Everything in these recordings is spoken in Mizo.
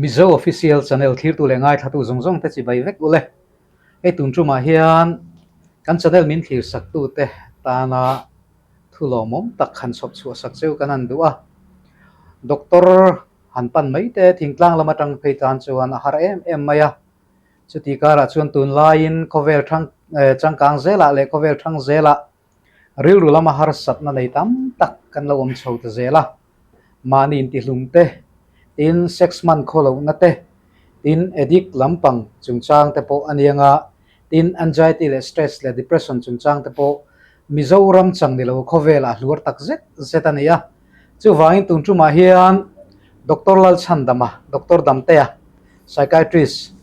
Mizo Official Channel thlirtu leh ngaithlatu zawng zawng te chibai vek ule. Hei tun tumah hian kan channel min thlir saktute tana thu lawmawm tak han chhawp chhuah sak cheu kan han duh a. Doctor han pan mai te thingtlang lam atang phei tan chuan a har em em mai a. Chuti karah chuan tunlaiin khawvel thang changkang zelah leh khawvel thang zelah Rilru lama harsatna nei tam tak kan lo awm chho ta zel a, mahni intihlum te, tin sex hman khaw lohna te, tin addict lampang chungchang te pawh a ni anga, tin anxiety leh stress leh depression chungchang te pawh Mizoram chang ni lo khawvelah hluar tak zet zet a ni a. Chuvangin tun tumah hian Doctor Lalchhandama, Doctor Damtea, Psychiatrist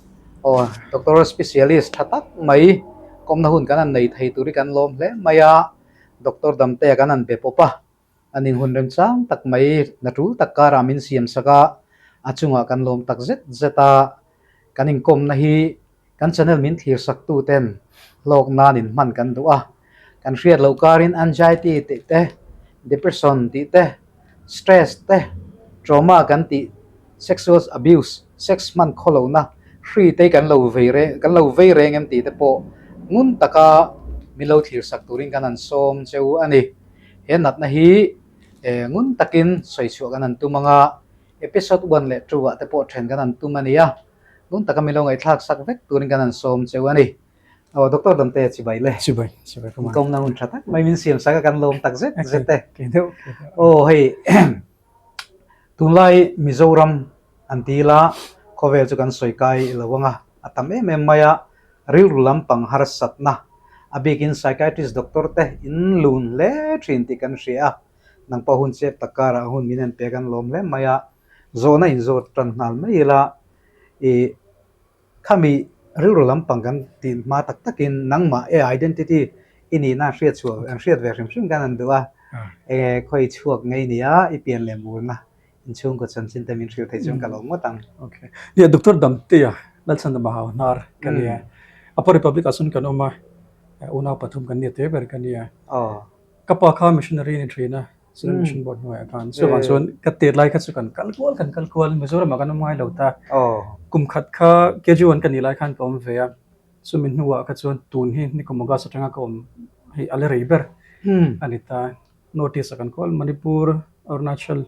aw Doctor Specialist tha tak mai kawmna hun kan han nei thei tur hi kan lawm hle mai a, Doctor Damtea kan han be pawp a, an inhun remchang tak mai hna tul tak karah min siam sak a, a chungah kan lawm tak zet zet a, kan inkawmna hi Kan channel min thlir sak tu ten hlawk nan in hman kan duh a, kan hriat loh karin anxiety tih te, depression tih te, stress te, trauma kan tih, sexual abuse, sex hman khaw lohna hri te kan lo vei reng kan lo vei reng em tih te pawh ngun taka min lo thlir sak turin kan han sawm cheu a ni. He natna hi ngun takin sawi chhuah kan han tum anga episode one leh two ah te pawh then kan han tum a ni a. Ngun taka min lo ngaihthlak sak vek turin kan han sawm cheu a ni. Aw Doctor Damte chibai le. Chibai, chibai ka mai. Kawmna hun tha tak mai min siam sak a kan lawm tak zet zet e. Kei deuh, kei deuh. Aw hei tunlai Mizoram an ti ila khawvel chu kan sawi kai lo anga a tam em em mai a, rilru lampang harsatna a bikin psychiatrist doctor te in lun hle thin tih kan hria a, nang pawh hun chep tak karah hun min en pek an lawm hle mai a. Zawhna inzawt tan nghal mai ila, i khami rilru lampang kan tih hma tak takin nangmah e identity i nihna an hriat chhuah an hriat ve hrim hrim khan an duh a, enge khawi chhuak ngei nia i pian leh murna inchhungkaw chanchin te min hrilh theih chuan ka lo ngawt ang. Okay. Nia Doctor Damtea Lalchhandama hau hnar ka nia. Upper Republic ah sawn kan awm a, unau pathum kan nia te ber ka nia. Ka pa kha missionary a ni thin a, Student Mission Board hnuaiah khan. Chuvang chuan ka tet lai kha chu kan kal kual kan kal kual Mizoram ah kan awm ngai lo ta. Kum khat kha KG1 ka nih lai khan ka awm ve a, chumi hnuah kha chuan tun hi Nikum August atanga ka awm hei a la rei ber a ni ta. North East ah kan kual Manipur, Arunachal,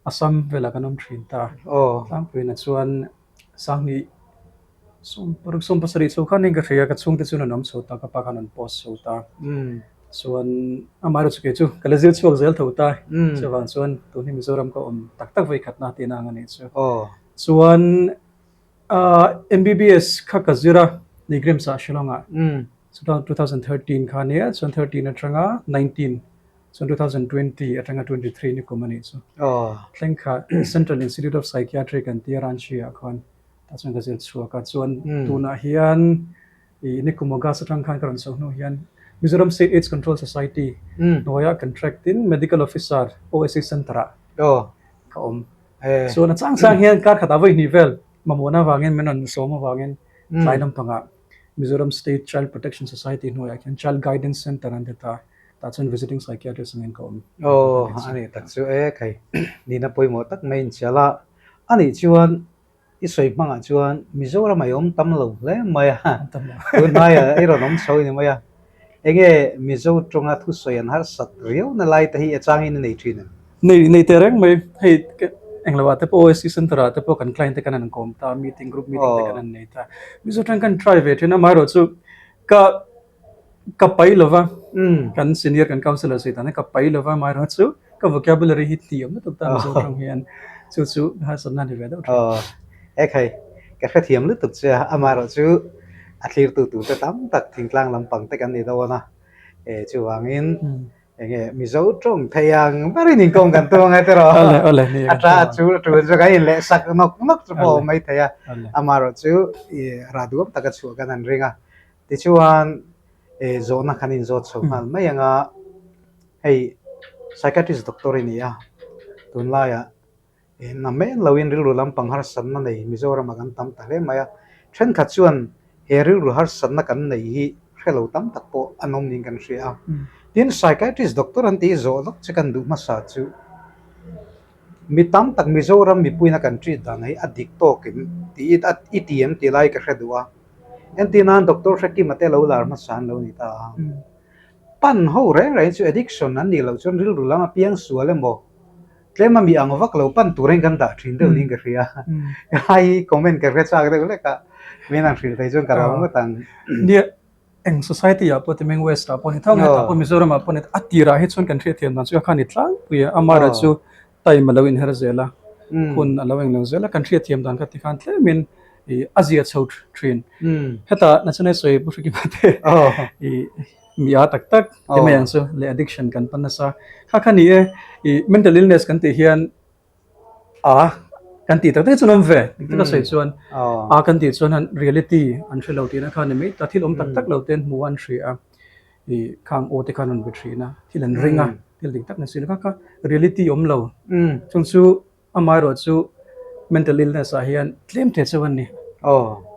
Assam velah kan awm thin ta. Tlangpuiin ah chuan Sanghnih sawmparuk sawmpasarih chho khan in ka hria ka chhungte chuan an awm chho ta ka pa khan an post chho ta chuan amaherawh chu kei chu ka la zir chhuak zel tho ta chuvang chuan tun hi Mizoram ka awm tak tak vawi khatna tihna ang a nih chu chuan ah M_B_B_S kha ka zir a Nigrims ah Shillong ah chuan 2013 kha nia chuan 13 atanga 19 Chuan 2020 atanga 23 ni kum a nih chu. Thleng kha Central Institute of Psychiatry kan tia Ranchi ah khan tah chuan ka zir chhuak a. Chuan tunah hian i nikum August atang khan ka rawn chho hnu hian Mizoram State AIDS Control Society hnuaiah contract in Medical Officer OSC Centre ah ka awm. Chuan a chang chang hian kar khatah vawi hnih vel mamawhna avangin min rawn sawm avangin tlai lampangah Mizoram State Child Protection Society hnuaiah khian Child Guidance Centre an ti ta. Tah chuan visiting psychiatrist angin ka awm. Aw, a nih tak chu e khai. Nihna pawimawh tak mai inchhial a. A nih chuan i sawi hmangah chuan Mizoram a i awm tam lo hle mai a. Tun hmaiah i rawn awm chho ni mai a. Enge Mizo tawnga thusawi an harsat riauna lai te hi a changin i nei thin em? Nei, nei teh reng mai. Hei englo ah te pawh OSC Centre ah te pawh kan client te kan han kawm ta, meeting, group meeting te kan han nei ta. Mizo tang kan try ve thin a, amaherawh chu ka Ka pai lova, kan senior kan councillor sawi dan hi ka pai lova amaherawh chu ka vocabulary hi tih awm lutuk ta Mizo tawng hian chu chu harsatna a ni ve deuh thin. Aw, ekhai, ka hrethiam lutuk che a, amaherawh chu a thlirtu turte tam tak thingtlang lampang te kan ni dawn a, e chuvangin Enge Mizo tawng thei ang berin inkawm kan tum angai tiraw? Awle, awle, ni A ta a chu a tul chu kan in leh sak nawk nawk chu pawh mai thei a. Amaherawh chu i rah duam taka chhuah kan han ring a. Tichuan e zawhna kan inzawt chho nghal mai anga hei psychiatrist doctor i ni a tunlaiah Eng men loin rilru lampang harsatna nei Mizoramah kan tam ta hle mai a, thenkhat chuan he rilru harsatna kan nei hi hre lo tam tak pawh an awm niin kan hria a. Tin, psychiatrist doctor an tih zawh lawk che kan duh hmasa chu Mi tam tak Mizoram mipuina kan treat dan hi a dik tawk em tih i i ti em tih lai ka hre duh a. Entir nan Doctor Hrekima te lo lar hmasa an lo ni ta a. Pan ho reng reng chu addiction an nih loh chuan rilru lam a piang sual emaw tlem a mi ang vak lo pan turin kan dah thin deuh niin ka hria. Helai comment ka hre chak deuh hlek a, min han hrilh thei chuan ka lo ngawt ang. Nia, eng society ah pawh timeng west ah pawh ni tho hetah pawh Mizoram ah pawh ni a tirah hi chuan kan hriatthiam dan chu a khan i tlangpui a, amaherawh chu time a lo inher zel a, hun a lo englo zel a, kan hriatthiam dan kha tikhan tlemin ih a zia chho thin. Hetah National sawi Pu Hrikima te ih mi a tak tak ti mai ang chu leh addiction kan pan nasa. Kha kha ni e ih mental illness kan tih hian a kan tih tak tak chuan awm ve dik taka sawi chuan a kan tih chuan reality an hre lo tihna kha ni mai ta thil awm tak tak lo te an hmu a an hria a ih khang aw te khan an rawn be thin a thil an ring a thil dik tak ni si lo kha kha reality awm lo chung chu amaherawh chu mental illness ah hian tlem te chu an ni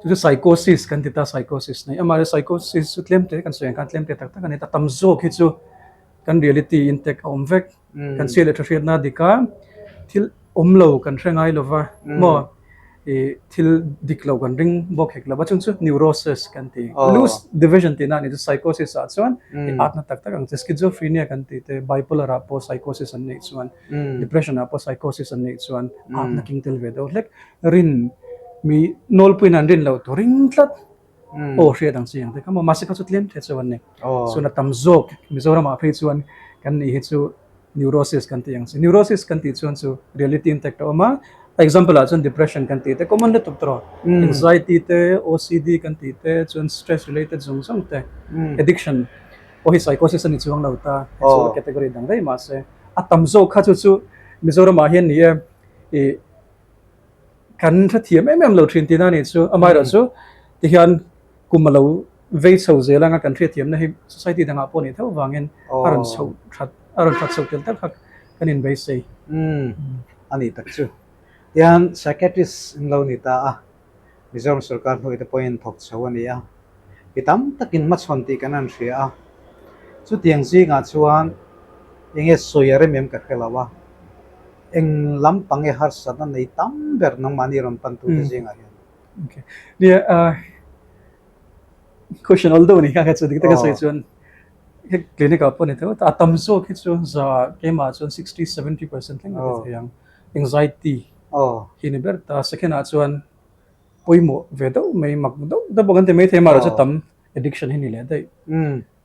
chu chu psychosis kan ti ta psychosis nei amaherawh psychosis chu tlem te kan sawi ang khan tlem te tak tak a ni ta tam zawk hi chu kan reality intact a awm vek. Kan chhiat leh tha hriatna dik a, thil awm lo kan hre ngai lo va maw ih thil dik lo kan ring bawk hek lo va chung chu neurosis kan ti. Loose division tihna a ni chu psychosis ah chuan ih atna tak tak ang che schizophrenia kan tih te bipolar ah pawh psychosis an neih chuan depression ah pawh psychosis an neih chuan atna king tel ve deuh hlek rin mi nawlpuiin an rin loh tur ring tlat. Aw hriat ang chi ang te kha maw mahse kha chu tlem the chu an ni. Chuan a tam zawk Mizoram ah phei chuan kan nih hi chu neurosis kan tih ang chi. Neurosis kan tih chuan chu reality intact a awm a, example ah chuan depression kan tih te common lutuk tawh anxiety te OCD kan tih te chuan stress related zawng zawng te addiction pawh hi psychosis a ni chuang lo ta hei chu category dang daih mahse a tam zawk kha chu chu Mizoram ah hian ni e ih Kan hrethiam em em lo thin tihna a nih chu. Amaherawh chu tihian kum a lo vei chho zel anga kan hriatthiamna hi society dangah pawh nih tho vangin a rawn chho that a rawn that chho tel tel kha kan inbeisei. Umm a nih tak chu. Tihian psychiatrist in lo ni ta a, Mizoram sorkar hnuaite pawhin thawk chho a ni a. Mi tam takin hmachhawn tih kan han hria a, chutiang zingah chuan enge sawi a rem em ka hre lo a. Eng lampang e harsatna nei tam ber nangmahni rawn pantute zingah hian? Okay. Nia, uh, question ol deuh ni kha kha chu dik taka sawi chuan he clinic ah pawh ni tho a tam zawk hi chu za keimah chuan 60 70% thleng ka ti thei ang anxiety hi ni ber ta second ah chuan pawimawh ve deuh mai mak deuh deuh pawh kan ti mai thei amaherawhchu chu tam addiction hi ni leh daih.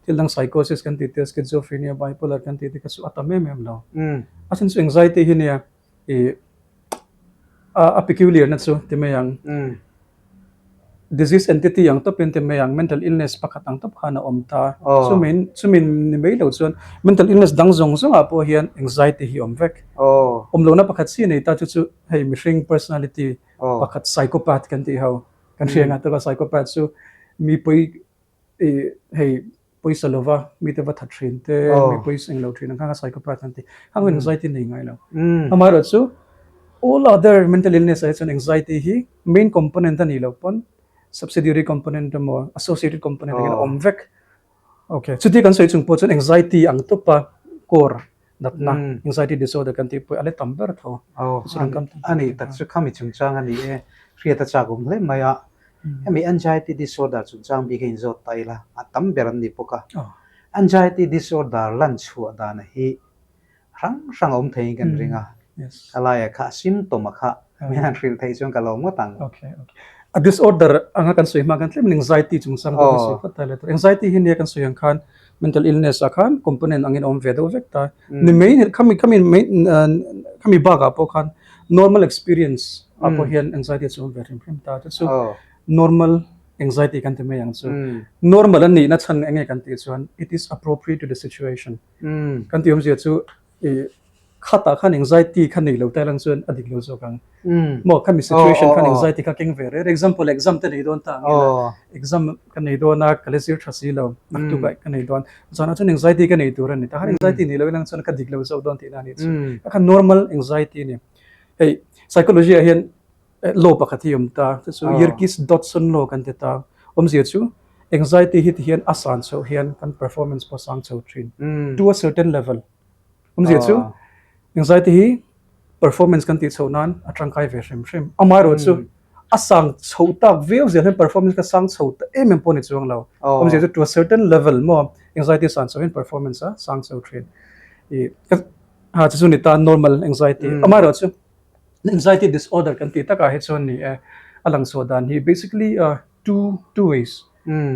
Thil dang psychosis kan tih te, schizophrenia, bipolar kan tih te kha chu a tam em em lo. A chhan chu anxiety hi nia ih a peculiar na chu ti mai ang. Disease entity ang tawpin ti mai ang, mental illness pakhat ang tawp khan a awm ta. Chumin chumin ni mai lo chuan mental illness dang zawng zawng ah pawh hian anxiety hi a awm vek. Awm lohna pakhat chi nei ta chu chu hei mihring personality pakhat psychopath kan tih ho kan hria nga taka psychopath chu mi pawi ih hei pawisa lova mite va that thin te mi pawisa englo thin ang kha kha psychopath an ti khang anxiety nei ngai lo amaherawh chu all other mental illness ah hi chuan anxiety hi main component a nih loh pawn subsidiary component emaw associated component angin a awm vek okay chuti kan sawi chung pawh chuan anxiety ang tawpa core natna anxiety disorder kan tih pawh a la tam ber tho a ni tak chu khami chungchang a ni e hriat a chak awm hle mai a hemi anxiety disorder chungchang bik a inzawt ta ila a tam ber an ni bawk a anxiety disorder lan chhuah dan hi hrang hrang a awm theiin kan ring a a laia kha a symptom a kha min han hrilh theih chuan ka lo ngawt ang. A disorder anga kan sawi hma khan tlem anxiety chungchang pawh kan sawi phawt ta le tur anxiety hi nia kan sawi ang khan mental illness ah khan component angin a awm ve deuh vek ta ni mai khami khami mai khami bakah pawh khan normal experience ah pawh hian anxiety chu awm ve hrim hrim ta chu chu normal anxiety kan ti mai ang chu normal an nihna chhan enge kan tih chuan it is appropriate to the situation kan tih awmzia chu i khatah khan anxiety kha nei lo ta lang chuan a dik lo zawk ang maw khami situation khan anxiety kha keng ve reng example exam te nei dawn ta ang ila exam ka nei dawn a ka la zir tha si lo naktuk ah ka nei dawn zanah chuan anxiety ka nei tur a ni ta khan anxiety nei lo ilang chuan ka dik lo zawk dawn tihna a nih chu kha kha normal anxiety a ni hei psychology ah hian law pakhat hi a awm ta chu chu Yerkes Dodson law kan ti ta awmzia chu anxiety hi ti hian a san chhoh hian kan performance pawh a sang chho thin to a certain level. Awmzia chu anxiety hi Performance kan tih chhoh nan a tangkai ve hrim hrim. Amaherawhchu a sang chho tak viau zel hian performance kha sang chho ta em em pawh a ni chuang lo. Awmzia chu to a certain level maw anxiety san chho hian performance a sang chho thin. Ih ha chu chu ni ta normal anxiety. Amaherawhchu anxiety disorder kan tih takah hi chuan ni e a lang chhuah dan hi basically two two ways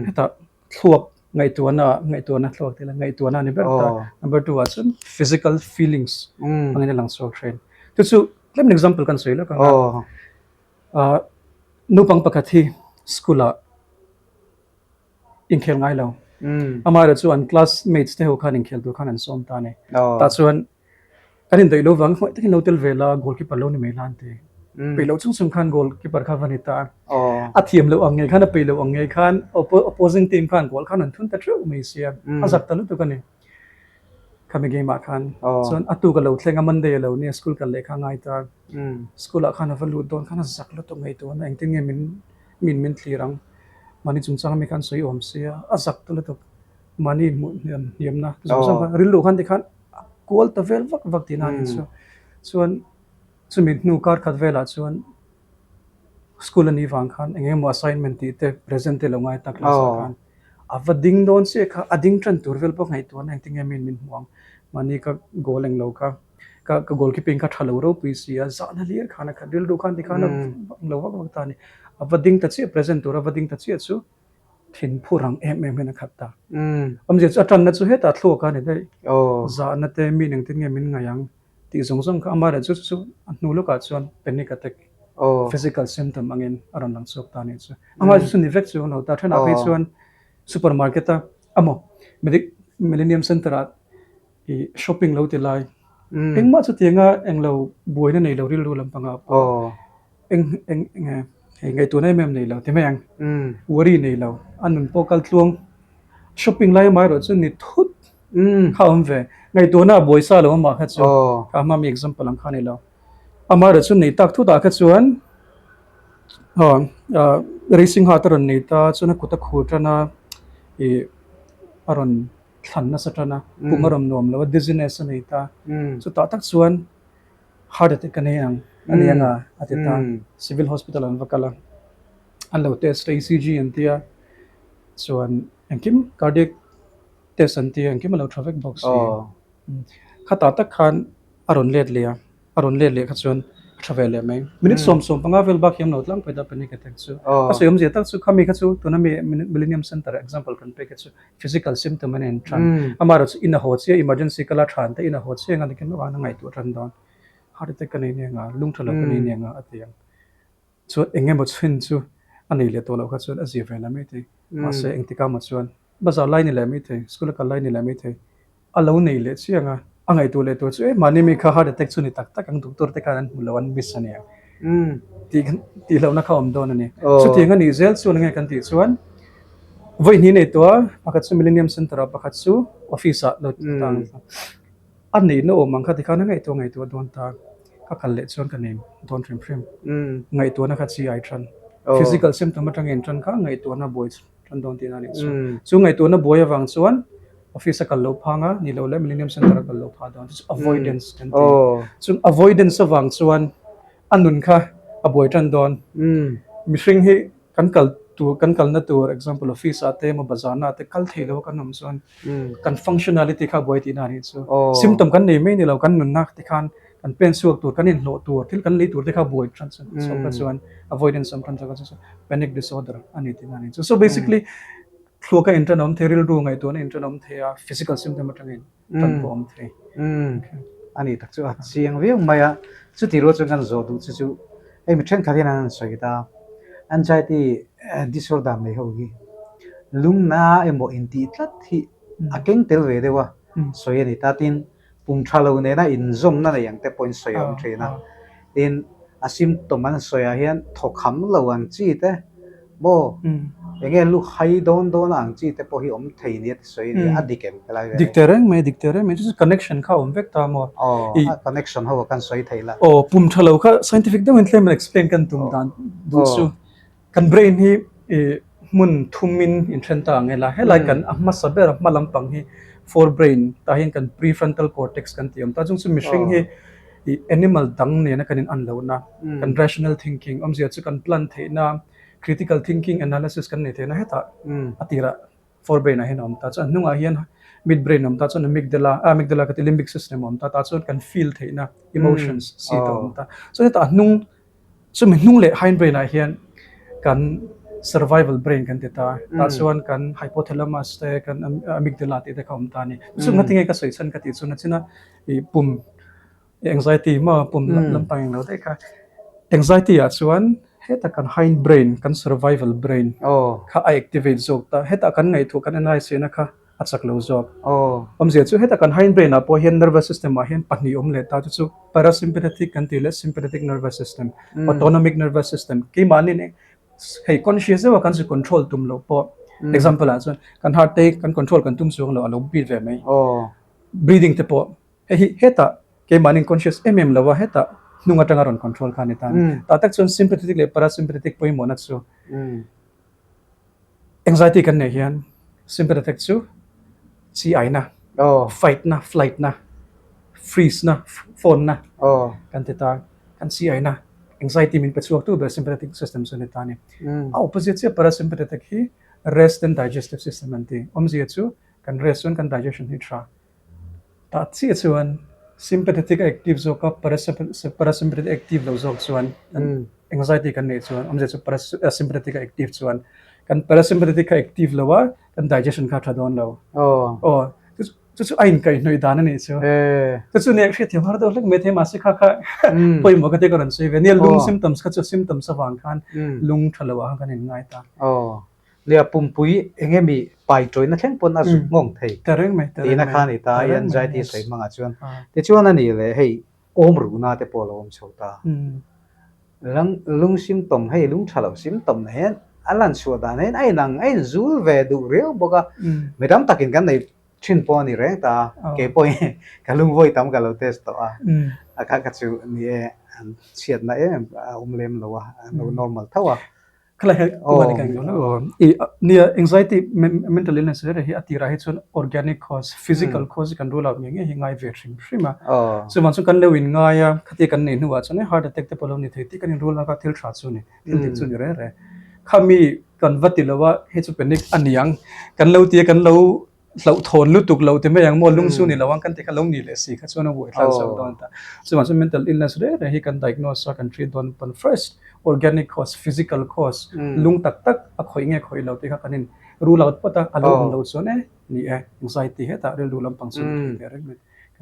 hetah thluak ngaihtuahna ngaihtuahna thluak tih la ngaihtuahna a ni ber ta number 2 ah chuan physical feelings angin a lang chhuak thin chu chu tlem example kan sawi lawk ang a naupang pakhat hi school ah inkhel ngai lo amaherawh chu an classmates te ho khan inkhel tur khan an sawm ta a ni tah chuan Kan indaih lo vang hmawih takin lo tel ve la, goalkeeper lo ni mai la an ti. Peih loh chung chung khan goalkeeper kha va ni ta a. A thiam loh ang ngei khan, a peih loh ang ngei khan opposing team khan goal khan an thun ta theuh mai sia. A zak ta lutuk a ni. Khami game ah khan. Chuan a tuk a lo thleng a, Monday a lo nia, school kal leh kha a ngai ta. School ah khan a va lut dawn khan a zak lutuk ngei tun a, engtin nge min min min thlir ang. Mahni chungchang ami khan sawi awm sia, a zak ta lutuk. Mahni hmuh hniam hniamna zawng zawng kha rilru khan tikhan a kual ta vel vak vak tihna a ni chu. Chuan chumi hnu kar khat velah chuan school a nih vang khan eng emaw assignment tih te present te lo ngai ta class ah khan a va ding dawn chiah kha a ding tan tur vel pawh ngaihtuah na engtin nge min min hmuh ang mahni ka goal englo kha ka ka goal keeping kha tha lo ropui si a zahna hlir khan a khat rilru khan tikhan a englo vak vak ta a ni. A va ding ta chiah present tur a va ding ta chiah chu. Thin phur ang em em hian a khat ta. Awmzia chu a tanna chu hetah thluak a ni daih. Zahna te mi engtin nge min ngaih ang tih zawng zawng kha amaherawh chu chu a hnu lawkah chuan panic attack physical symptom angin a rawn lang chhuak ta a nih chu. Amaherawh chu ni vek chu lo ta. Thenah phei chuan supermarket a amaw Millennium Centre ah i shopping lo ti lai engmah chutianga englo buaina nei lo rilru lampangah pawh eng eng enge hei ngaihtuahna em em nei lo ti mai ang worry nei lo a nun pawh kal tluang shopping lai amaherawh chu ni thut kha awm ve ngaihtuahna a buai sa lo amah kha chu kha hma mi example ang kha ni lo amaherawh chu nei tak thut ah kha chuan aw racing heart a rawn nei ta chuan a kut a khur tan a ih a rawn thlan nasa tan a pum a rawn nuam lo a dizziness a nei ta chutah tak chuan heart attack ka nei ang a ni ang a a ti ta civil hospital an va kal a an lo test a ECG an tia chuan engkim cardiac test an tia engkim a lo tha vek bawk si khatah tak khan a rawn let leh a a rawn let leh kha chuan a tha ve leh mai. Minute 75 vel bak hian lo tlangpui ta panic attack chu. A sawi awmzia tak chu khami kha chu tuna mi Millennium Centre example kan pek kha chu physical symptom a nen than. Amaherawh chu in a haw chiah emergency kala than te in a haw chiah anga nikin lawk a ngaihtuah tan dawn. Heart attack ka nei nia nga, lung tha lo ka nei nia nga a ti ang. Chuan eng emaw chhin chu a nei leh tawh loh kha chuan a zir ve la mai thei. Mahse engtikah maw chuan bazar lai ni leh mai thei, school a kal lai ni leh mai thei. A lo nei leh chiang a, a ngaihtuah leh tur chu e mahni mi kha heart attack chu ni tak tak ang doctor te khan an hmu lo an miss a nia tih tih hlauhna kha awm dawn a ni. Chutiang a nih zel chuan enge kan tih chuan vawi hnih nei tawh a, pakhat chu Millennium Centre ah pakhat chu office ah lo tang a neihna awm ang kha tikhan a ngaihtuah ngaihtuah dawn ta ka kal leh chuan ka nei dawn hrim hrim ngaihtuahna kha chi ai tan physical symptom atangin tan kha ngaihtuahna buai Kan dawn tihna a nih chu. Chu ngaihtuahna buai avang chuan office a kal loh phang a, ni lo leh Millennium Centre a kal loh phah dawn. Chu chu avoidance kan ti. Chung avoidance avang chuan a nun kha a buai tan dawn. Mihring hi kan kal tur, kan kalna tur example office ah te emaw bazar na ah te kal thei lo a kan awm chuan kan functionality kha a buai tihna a nih chu. Symptom kan nei mai ni lo, kan nunna te khan kan pen chhuak tur, kan inhlawh tur, thil kan lei tur te kha buai tan chhuak kha chuan avoidance awm tan chhuak kha chu panic disorder a ni tihna a ni. So basically thluak a intan awm thei, rilru ngaihtuahna intan awm thei a, physical symptom atangin tan pawh awm thei. A ni tak chu a chiang viau mai a, chuti rual chuan kan zawh duh chu chu hei mi thenkhat hian an han sawi ta, anxiety disorder nei ho hi lungna emaw intih tlat hi a keng tel ve deuh a sawi a ni ta, tin Pum tha lo nena inzawmna nei ang te pawhin sawi a awm thin a. Tin, a symptom an sawiah hian thawkham lo ang chi te maw eng nge lu hai dawn dawn ang chi te pawh hi awm thei nia ti sawi a ni a, a dik em helai vel hi? Dik teh reng mai, dik teh reng mai. Chu chu connection kha a awm vek ta maw? Aw, a connection ho a kan sawi thei la. Aw, pum tha lo kha scientific deuhin tlem in explain kan tum dan duh chu. Kan brain hi hmun thumin inthen ta ang ila, helai kan a hmasa ber a hma lampang hi forebrain tah hian kan prefrontal cortex kan tih awm ta, chung chu mihring hi. I animal dang nena kan in an lohna, kan rational thinking awmzia chu kan plan theihna, critical thinking analysis kan nei theihna hetah a tirah forebrain ah hian a awm ta. Chuan a hnungah hian midbrain a awm ta, chuan amygdala, amygdala ka ti limbic system a awm ta, tah chuan kan feel theihna emotions seat a awm ta. Chuan hetah a hnung Chumi hnung leh hindbrain ah hian kan survival brain kan ti ta. Tah chuan kan hypothalamus te, kan amygdala tih te kha awm ta a ni. Chu nga tinge ka sawi chhan ka tih chuan a china i pum anxiety maw pum lampang englo daih kha. Anxiety ah chuan heta kan hindbrain kan survival brain kha a activate zawk ta. Heta kan ngaihtuah kan analyse na kha a chak lo zawk. Awmzia chu heta kan hindbrain ah pawh hian nervous system ah hian pahnih awm leh ta chu chu parasympathetic kan tih leh sympathetic nervous system, autonomic nervous system keimahni hei conscious deuha kan zu control tum loh pawh example ah chuan kan heart te kan control kan tum chuang lo a lo beat ve mai. Breathing te pawh hei hi hetah keimahni conscious em em lo a hetah hnung atanga rawn control kha a ni ta a ni. Tah tak chuan sympathetic leh parasympathetic pawimawhna chu Anxiety kan neih hian sympathetic chu chi aina, fight na, flight na, freeze na, phone na kan ti ta. Kan chi aina anxiety min pe chhuak tu ber sympathetic system chu a ni ta a ni. A opposite chiah parasympathetic hi rest and digestive system an ti. Awmzia chu kan rest chuan kan digestion hi tha. Tah chiah chuan sympathetic a active zawk a, parasympathetic active lo zawk chuan anxiety kan neih chuan awmzia chu parasympathetic a active chuan kan parasympathetic kha active lo a, kan digestion kha a tha dawn lo. Aw chu chu a inkaihhnawih dan a nih chu. Chu chu nia hriatthiam har deuh hlek mai thei mahse kha kha pawimawh ka tia ka rawn sawi ve. Nia lung symptoms kha chu symptoms avang khan lung tha lo ah khan kan inngai ta. Nia pumpui eng emi pai tawihna thleng pawn a zuk nghawng thei tihna kha a ni ta i anxiety sawi hmangah chuan. Tichuan a nih leh hei awm ruhna te pawh a lo awm chho ta. Lung symptom hei lung tha lo symptom na hian a lan chhuah dan hian a inang a inzul ve duh riau bawk a. Mi tam takin kan nei thin pawh a ni reng ta a, kei pawhin ka lung vawi tam ka lo test tawh a, a kha kha chu ni e an chhiatna em em a awm lem lo a, an lo normal tho a. Khalai hi tu ani ka englo lo i nia anxiety mental illness rere hi a tirah hi chuan organic cause physical cause kan rule out ngei ngei hi ngai ve hrim hrim a chuvang chu kan lo in ngai a khatia kan nei hnuah chuan heart attack te pawh lo ni thei tih kan in rule out a thil tha chu ni thil dik chu ni reng reng khami kan va ti lo a hei chu panic a niang kan lo ti a kan lo hlauhthawn lutuk lo ti mai ang maw lung chu ni lo ang kan ti kha lo ni leh si kha chuan a buai thlak zo dawn ta. Chuvang chuan mental illness reng reng hi kan diagnose a kan treat dawn pawn first organic cause physical cause lung tak tak a khawih nge khawih lo tih kha kan in rule out phawt a, a lo awm lo chuan e ni e anxiety hetah rilru lampang chu ni thei teh reng mai.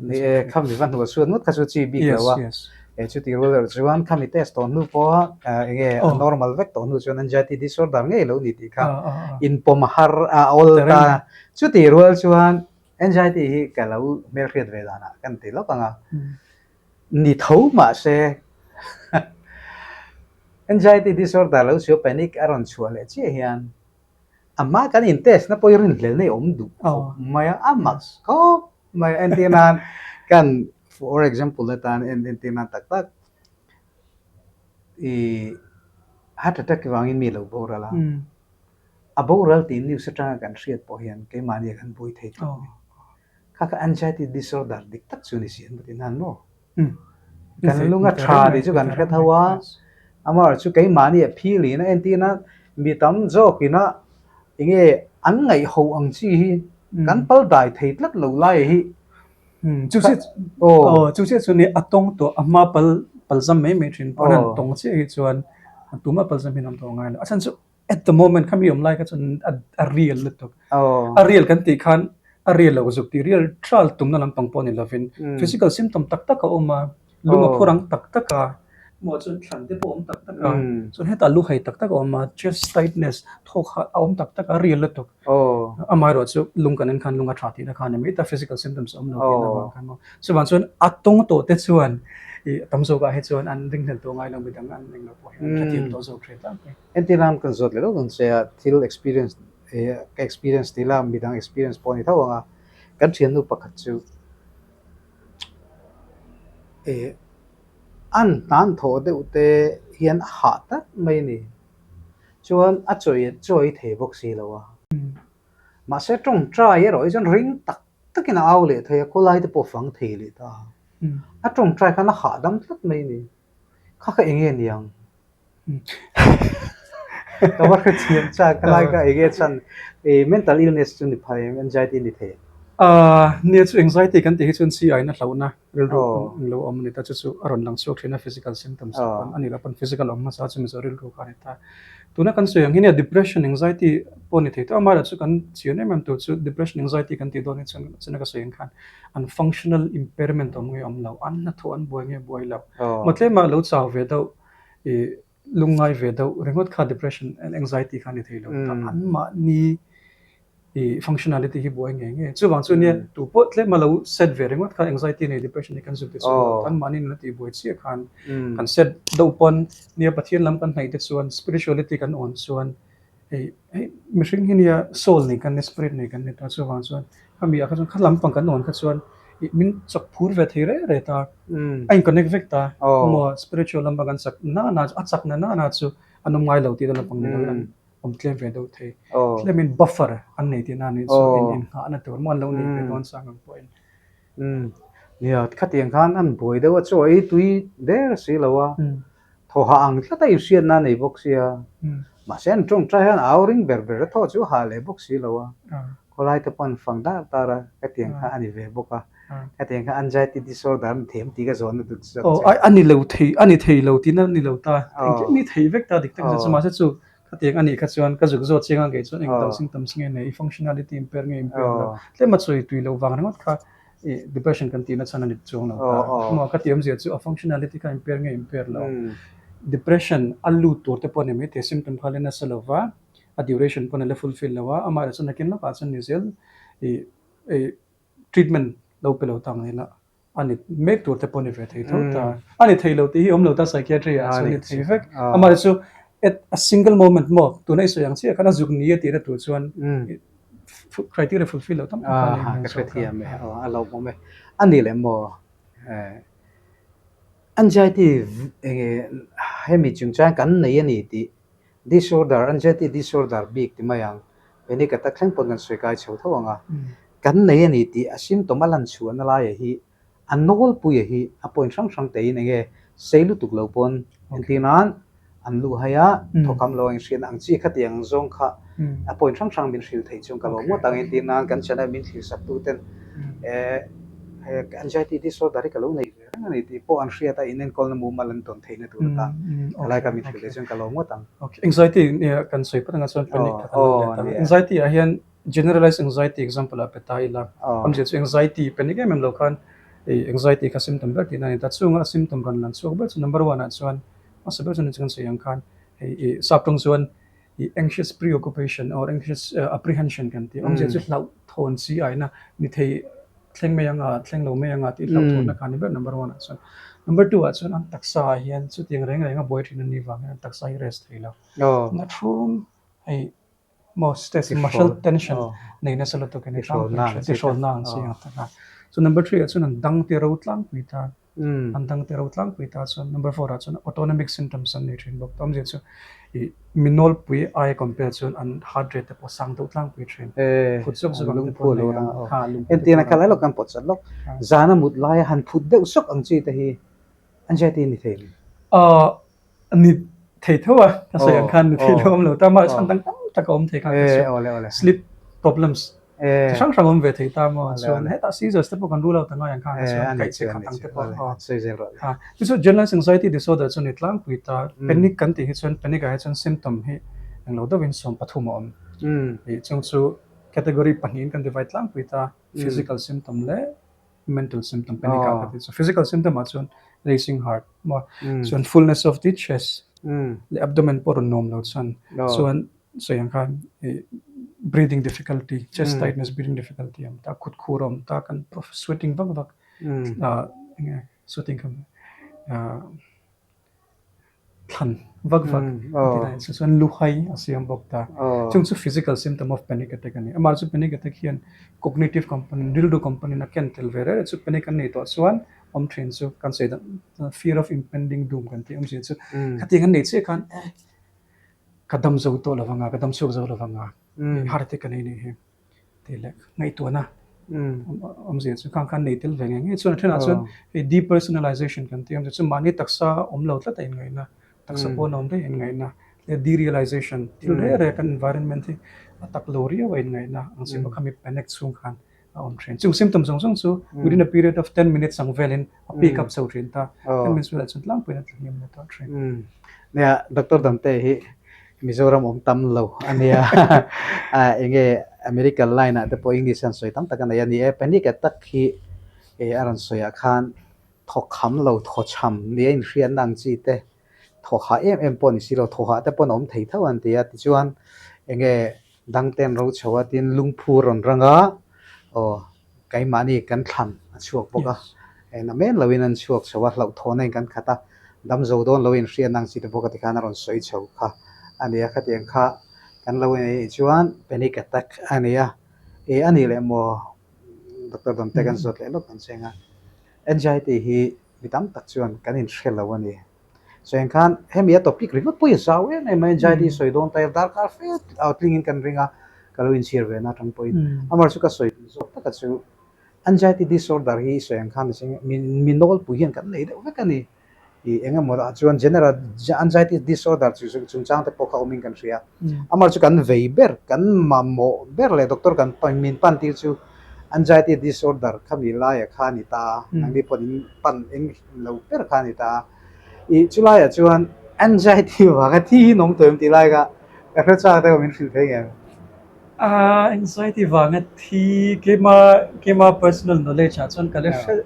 Ni e khami va hnuah chuan ngawt kha chu chi bik lo a, e chuti rual erawh chuan khami test tawh hnu pawha eng nge a normal vek tawh hnu chuan anxiety disorder ngei lo ni tih kha inpawm har a awl ta. Chuti rual chuan anxiety hi ka lo hmelhriat ve danah kan ti lawk ang a, ni tho mahse anxiety disorder lo chhuah panic a rawn chhuah leh chiah hian a hma kan in test na pawh hi rinhlelna i awm duh khawp mai a, a mak khawp mai a entir nan kan for example atan entir nan tak tak ih heart attack vangin mi lo boral a, a boral tih news atanga kan hriat pawh hian keimahni ah kan buai thei tlat mai. Kha kha anxiety disorder dik tak chu ni si an ti nan maw? Kan lung a tha tih chu kan hre tho a, amaherawhchu chu keimahni a phil in a entir a mi tam zawkin a enge an ngaihho ang chi hi kan pal dai thei tlat lo lai hi. Chu chiah aw chu chiah chu ni a tawng tawh a hma pal pal zam mai mai thin pawh an tawng chiah hi chuan tuma pal zam hi an awm tawh ngai lo a chhan chu At the moment kha mi awm lai kha chuan a real lutuk. A real kan tih khan a real lo zuk tih real trial tumna lampang pawh ni lovin physical symptom tak tak a awm a, lung a phur ang tak tak a, maw chuan thlan te pawh a awm tak tak a, chuan hetah lu hai tak tak a awm a, chest tightness thawk ha a awm tak tak a, a real lutuk. Amaherawh chu lung kan en khan lung a tha tihna kha a ni mai ta, physical symptoms a awm lo tihna avang khan maw. Chuvang chuan a tawng tawh te chuan ih tam zawkah hi chuan an ringhlel tawh ngai lo midang an englo pawh hi an hrethiam tawh zawk thin tlangpui. Entir nan kan zawt leh deuh dawn che a, thil experience eh ka experience tih la midang experience pawh a ni tho ang a, kan thiannu pakhat chu eh an hnan thawh deuh te hian a hah tak mai a ni. Chuan a chawi chawi thei bawk si lo a. Mahse tawngtai erawh hi chuan ring tak takin a au leh thei a, khawlai te pawh fang thei leh ta a. A tawngtai khan a hahdam tlat mai a ni. Kha kha eng nge niang? Ka va hrethiam chak, ka lai kha eng nge chhan i mental illness chu ni phai em, anxiety ni thei em? Ahh nia chu anxiety kan tih hi chuan chi aina hlauhna rilru lo awm a ni ta, chu chu a rawn lang chhuak thin a physical symptoms te pawn a ni lo pawn physical awm hmasa chu mizo rilru kha a ni ta. Tuna kan sawi ang hi nia depression anxiety pawh a ni thei tawh a, amaherawhchu kan chian em em tur chu depression anxiety kan tih dawn hi chuan chuna ka sawi ang khan an functional impairment awm nge awm lo, an hnathawh an buai nge buai lo. Maw tlema lo chau ve deuh ih lungngai ve deuh ringawt kha depression and anxiety kha a ni thei lo ta, anmahni ih functionality hi buai ngei ngei. Chuvang chu nia tu pawh tlema lo set ve ringawt kha anxiety nei depression hi kan zuk ti chuang lo, anmahni nuna tih buai chiah khan kan set deuh pawn nia Pathian lam kan hnaih te chuan spirituality kan awn chuan Hei hei mihring hi nia soul nei kan nia spirit nei kan ni ta chuvang chuan khami ah kha chuan kha lampang kan awn kha chuan ih min chawk phur ve thei reh reh ta a in connect vek ta maw spiritual lampang kan chak na na chu a chak na na na chu an awm ngai lo tih na lampang ni lo in an awm tlem ve deuh thei tlem in buffer an nei tihna a nih chu in in nghah na tur maw an lo nei ve dawn chang ang pawhin. Nia khatiang khan an buai deuh a chaw ei tui der si lo a. Thaw hah ang tlat a inhriatna a nei bawk sia. Mahse an tawngtai hian au ring ber ber a thaw chu hah leh bawk si lo a. Khawlai te pawh an fang dar dar a, hetiang kha a ni ve bawk a. Hetiang kha anxiety disorder a ni thei em tih ka zawn lutuk chu. Aw a ni lo thei, a ni thei lo tihna a ni lo ta. Engkim hi thei vek ta dik tak chu. Mahse chu khatiang a nih kha chuan ka zuk zawt chiang a kei chuan eng tam sing tam sing nge nei, i functionality impair nge impair lo. Tlem a chawi tui loh vang ringawt kha I depression kan tihna chhan a ni chuang lo ta. Maw ka tih awmzia chu a functionality kha impair nge impair lo. Depression a lut tur te pawh a ni maithei symptom kha a la nasa lo va, a duration pawn a la fulfill lo a, amaherawhchu chuan nakin lawkah chuan ni zel i i treatment lo pe lo ta ang ila a ni mek tur te pawh a ni ve thei tho ta. A ni thei lo tih hi awm lo ta psychiatry ah chuan a ni thei vek. Amaherawhchu at a single moment maw tuna i sawi ang chiah khan a zuk ni a tihna tur chuan criteria fulfill lo tam tak kha a ni. Ka hrethiam e, a lo awm e. A ni leh maw? Anxiety enge hemi chungchang kan nei a ni tih disorder, anxiety disorder bik ti mai ang, panic attack thleng pawn kan sawi kai chho tho ang a, kan nei a ni tih a symptom a lan chhuahna laiah hi A nawlpuia hi a point hrang hrang tein enge sei lutuk lo pawn entir nan an luh hai a, thawkam lo a inhriatna ang chi kha tiang ang zawng kha a point hrang hrang min hrilh theih chuan ka lawm ngawt ang entir nan kan channel min thlir sak tu ten anxiety disorder hi ka lo nei ve reng a ni tih pawh an hriat a inenkawlna mumal an tawn theihna tur atan helai ka min hrilh theih chuan ka lawm ngawt ang. Anxiety kan sawi phawt anga chuan panic kha kan lo let ang. Anxiety ah hian Generalized anxiety example ah pe ta ila, awmzia chu anxiety panic em em lo khan ei anxiety kha symptom ber tihna a ni ta. Chunga symptom rawn lan chhuak ber chu number one ah chuan hmasa ber chuan kan sawi ang khan hei i sap tawng chuan i anxious preoccupation or anxious apprehension kan tih awmzia chu hlauhthawn chi aina ni thei thleng mai anga thleng lo mai anga tih hlauhthawnna kha a ni ber number one ah chuan. Number two ah chuan an taksa ah hian chutiang reng reng a buai thin an nih vang hian an taksa hi rest thei lo. Na thum hei Maw stress muscle tension nei nasa lutuk in tihrawlna ang chi ang tak a. So number 3 ah chuan an dang te ro tlangpui ta. An dang te ro tlangpui ta chuan number 4 ah chuan autonomic symptoms an nei thin bawk. Awmzia chu i mi nawlpui aia compare chuan an heart rate te pawh sang deuh tlangpui thin. Phut zawk zawk ang te pawh an nei a. Entirna kha lai lawk kan pawt chat lawk. Zana mut laia han phut deuh sawk ang chi te hi anxiety a ni thei em? Ni thei tho a, ka sawi ang khan ni thei lo awm lo ta, mahse chhan dang tam tak a awm thei kha ka chu sleep problems chi hrang hrang awm ve thei ta maw chuan hetah seizures te pawh kan rule out a ngai ang kha ka chuan kaih che khat ang te pawh aw chu chu generalized anxiety disorder chu ni tlangpui ta panic kan tih hi chuan panic ah hi chuan symptom hi englo deuhin 13 a awm ih chung chu category pahnihin kan divide tlangpui ta physical symptom leh mental symptom panic ah ka ti chu physical symptom ah chuan racing heart maw chuan fullness of the chest leh abdomen pawh rawn nuam lo chuan chuan sawi ang khan ih breathing difficulty chest tightness breathing difficulty a awm ta kut khur a awm ta kan sweating vak vak ah enge sweating kha ah. Thlan vak vak a ti lai chu chuan luhai a siam bawk ta. Chung chu physical symptom of panic attack a ni. Amah chu panic attack hian cognitive component, rilru component a ken tel ve reng reng chu panic an nei tawh chuan awm thin chu kan sawi dan fear of impending doom kan tih awmzia chu khatiang an nei chiah khan ka dam zo tawh lo vang a, ka dam chhuak zo lo vang a, heart attack ka nei nih hi. Tih leh ngaihtuahna Awmzia chu khang khan nei tel ve ngei ngei chuan a thenah chuan hei depersonalization kan tih awmzia chu mahni taksa awm lo tlat a inngaihna, taksa pawn a awm daih a inngaihna leh derealization thil reng reng kan environment hi a tak lo riau a inngaihna ang chi pawh kha mi panic chhung khan a awm thin. Chung symptom zawng zawng chu within a period of ten minutes ang velin a pick up chho thin ta. Ten minutes velah chuan tlangpuiin a tla hniam leh tawh thin. Nia, Doctor Damte hi Mizoram awm tam lo a nia. Enge American line ah te pawh English an sawi tam tak a nei a ni e. Panic attack hi a rawn sawi ah khan thawkham lo, thawchham nia inhriatna ang chi te, thawhah em em pawh ni si lo, thawhah te pawh a awm thei tho an ti a. Tichuan enge Dangten ro chho a tin lungphu rawn rang a, aw keimahni kan thlan a chhuak bawk a, eng amen loin an chhuak chho a, hlauhthawhna in kan khat a, dam zo dawn loin hriat nang chi te bawk a tikhan a rawn sawi chho kha a ni a, khatiang kha kan lo en anih chuan panic attack a ni a, e a nih leh maw Doctor Dawngte kan zawt leh lawk ang che anga, anxiety hi mi tam tak chuan kan inhre lo a ni. Sawi khan hemi a topic ringawt pawh i zau em em a, anxiety sawi dawn ta ila darkar fe a tlingin kan ring a, ka lo inchhir ve na atang pawhin. Amar chu ka sawi zawk taka chu anxiety disorder hi sawi ang khan mi nawlpui hian kan nei deuh vek a ni. I eng emaw ah chuan general anxiety disorder chu chungchang te pawh kha awmin kan hria. Amar chu kan vei ber, kan mamawh ber leh doctor kan min pan tir chu anxiety disorder khami laia kha a ni ta a, nangni pawh in pan eng lo ber kha a ni ta a. I chulaiah chuan anxiety vanga thi hi nawm tawh em tih lai kha ka hre chak deuh a min hrilh thei ngem? Ahh anxiety vanga thi keima keima personal knowledge ah chuan ka la hre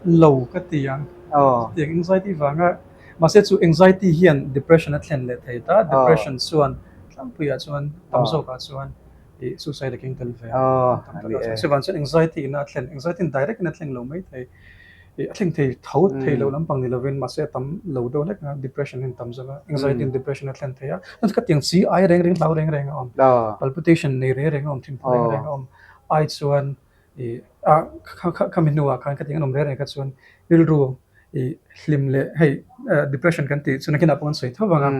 lo ka ti ang. Chutiang anxiety vanga mahse chu anxiety hian depression a thlen leh thei ta, depression chuan tlangpuiah chuan tam zawkah chuan ih suicide a keng tel ve a. Chuvang chuan anxiety in a thlen anxiety in direct in a thleng lo mai thei. A thleng thei tho thei lo lampang ni lovin mahse a tam lo deuh hlek a, depression hian tam zawk a, anxiety in depression a thlen thei a, chuan ka tiang chi ai reng reng hlau reng reng a awm, palpitation nei reng reng a awm, thinphu reng reng a awm ai chuan ih ah khami hnuah khan ka tiang an awm reng reng kha chuan rilru ih hlim leh hei depression kan tih chu nakinah pawh an sawi tho vang a,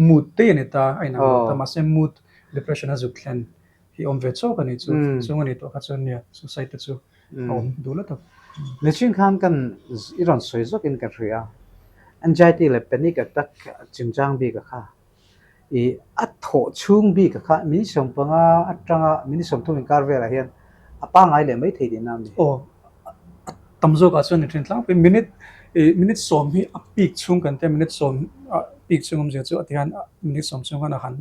mood te a ni ta a inang lo ta mahse mood depression a zuk thlen hi awm ve chawk a ni chu, chung a ni tawh kha chuan nia suicide te chu a awm duh la tak. Mihring khan kan i rawn sawi zawkin ka hria, anxiety leh panic attack chungchang bik a kha i a thawh chhung bik a kha minute 15 atanga minute 30 inkar velah hian a pangngai leh mai thei tihna a ni. Aw, a tam zawkah chuan ni thin tlangpui minute i minute sawm hi a peak chhung kan tia minute sawm a peak chhung awmzia chu a tihian minute sawm chhung khan a han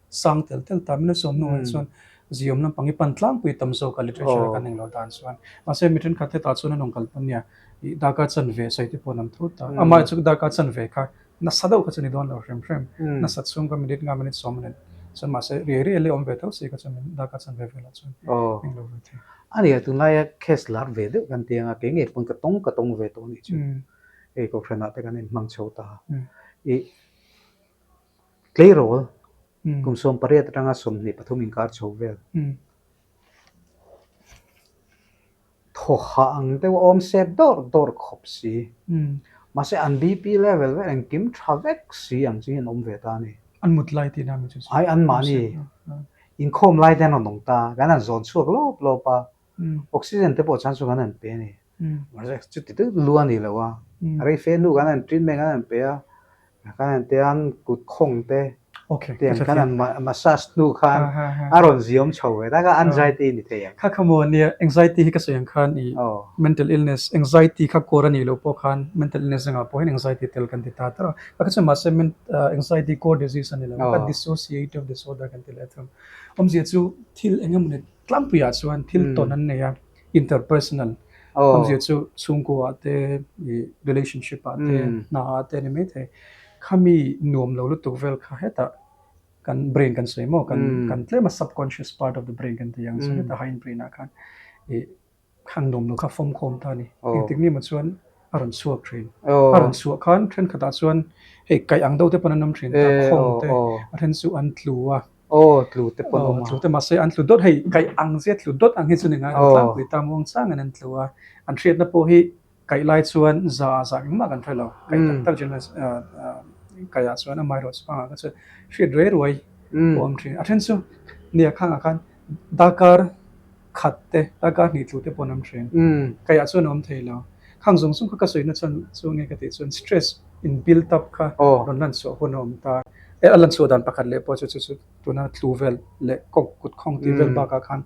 sang tel tel ta minute sawm hnuah chuan ziawm lampang hi pan tlangpui tam zawk a literature kan englo dan chuan mahse mi thenkhat hetah chuan an rawn kal pawn nia ih darkar chanve sawi te pawh an awm thut ta amah chu darkar chanve kha nasa deuh kha chu ni dawn lo hrim hrim nasa chhung kha minute nga minute sawm a ni chuan mahse riai riai leh awm ve tho si kha chuan darkar chanve velah chuan englo ve thei. A nia tunlaia case lar ve deuh kan ti anga kei ngei pawn ka tawng ka tawng ve tawh anih chu hei kohhranah te kan inhmang chho ta ih Tleirawl kum 18 atanga 23 inkar chho vel. Thaw hah ang deuh a awm sep dawrh dawrh khawp si. Mahse an BP level vel engkim tha vek si ang chu hi an awm ve ta a ni. An mut lai tihna mi chu chu. Ai anmahni inkhawm lai te an rawn awm ta, kan han zawn chhuak lawp lawp a, oxygen te pawh chan chu kan han pe a ni. Mahse chuti deuh lu a ni lo a, rei fe hnu kan han treatment kan han pe a, kan han tia an kut khawng te tiang kan han massage hnu khan a rawn ziawm chho ve tak a, anxiety ni thei ang. Kha kha maw nia anxiety hi ka sawi ang khan i mental illness anxiety kha kawr a nih loh pawh khan mental illness zingah pawh hian anxiety tel kan ti ta ta a, kha kha chu mahse anxiety core disease a ni lo a, dissociative disorder kan ti leh thung. Awmzia chu thil eng emawni tlangpuiah chuan thil tawn an nei a. interpersonal awmzia chu chhungkua ah te ih relationship ah te hna ah te a ni maithei khami nuam lo lutuk vel kha hetah kan brain kan sawi maw kan kan tlem a subconscious part of the brain kan tih ang chuan hetah hind brain ah khan ih khang nuam lo kha fawm khawm ta a ni engtik ni maw chuan a rawn chhuak thin a rawn chhuah khan thenkhatah chuan hei kaih ang deuh te pawn an awm thin ta khawng te a then chu an tlu a. Aw tlu te pawn awm a. Tlu te mahse an tlu dawt hei kaih ang zia tlu dawt ang hi chu ni ngai lo tlangpui ta muang changin an tlu a. An hriatna pawh hi kaih lai chuan za ah za engmah kan hre lo. Kaih tak tak general kaih ah chuan amaherawh chu pangah kha chuan hriat ruai ruai pawh awm thin. A then chu nia khangah khan darkar. khat te, darkar hnih tlu te pawh an awm thin. Kaiah chuan a awm thei lo. Khang zawng zawng kha ka sawina chuan chu nge ka tih chuan stress in built up kha rawn lan chhuah hun a awm ta. A lan chhuah dan pakhat leh pawh chu chu chu tuna tlu vel leh kawng kut khawng tih vel bakah khan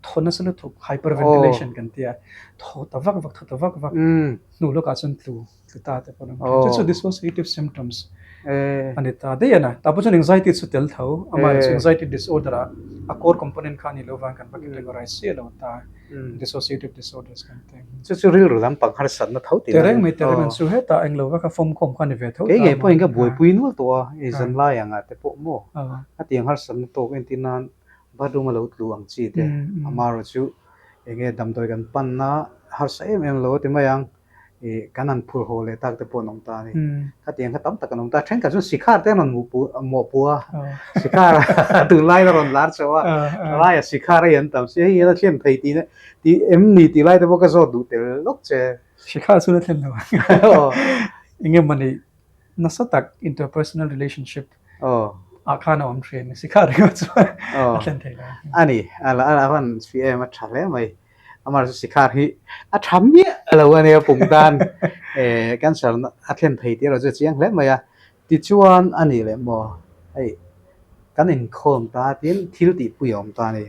thaw nasa lutuk hyperventilation kan ti a, thaw ta vak vak thaw ta vak vak hnu lawkah chuan tlu. Tlu ta te pawh an awm thin. Chu chu dissociative symptoms a ni ta daih a na. Tah pawh chuan anxiety chu tel tho. Amaherawhchu anxiety disorder ah a core component kha a ni lo vang kan va categorize chiah lo ta. Dissociative disorders kan ti. Chu chu rilru lampang harsatna tho tih na. Tereng mai tereng an chu hetah eng lo vaka fawm khawm kha a ni ve tho ta. Kei ngei pawhin ka buaipui nual tawh a, ei zan lai angah te pawh maw a tiang harsatna tawk entir nan bathroom a lo tlu ang chi te. Amaherawhchu enge damdawi kan panna harsa em em lo a ti mai ang. Ih kan han phur haw leh tak te pawh an awm ta a ni. Khatiang kha tam tak an awm ta. Thenkhat chuan sikhar te an rawn mawhpuh a, sikhar tunlai a rawn lar chauh a, thalai a sikhar hei an tam si, hei hian a thlen thei tih tih em ni tih lai te pawh ka zawt duh tel lawk che. Sikhar chuan a thlen lo ang. Enge mawni nasa tak interpersonal relationship ah khan a awm thin. Sikhar ringawt chuan a thlen thei lo. A ni, a van swi em a tha hle mai. Amar chu sikhar hi a tha miah lo a nia pum tan eh cancer a thlen thei tih erawh chu a chiang hle mai a. Tichuan a nih leh maw hei kan inkhawm ta tin thil tih pui a awm ta a ni.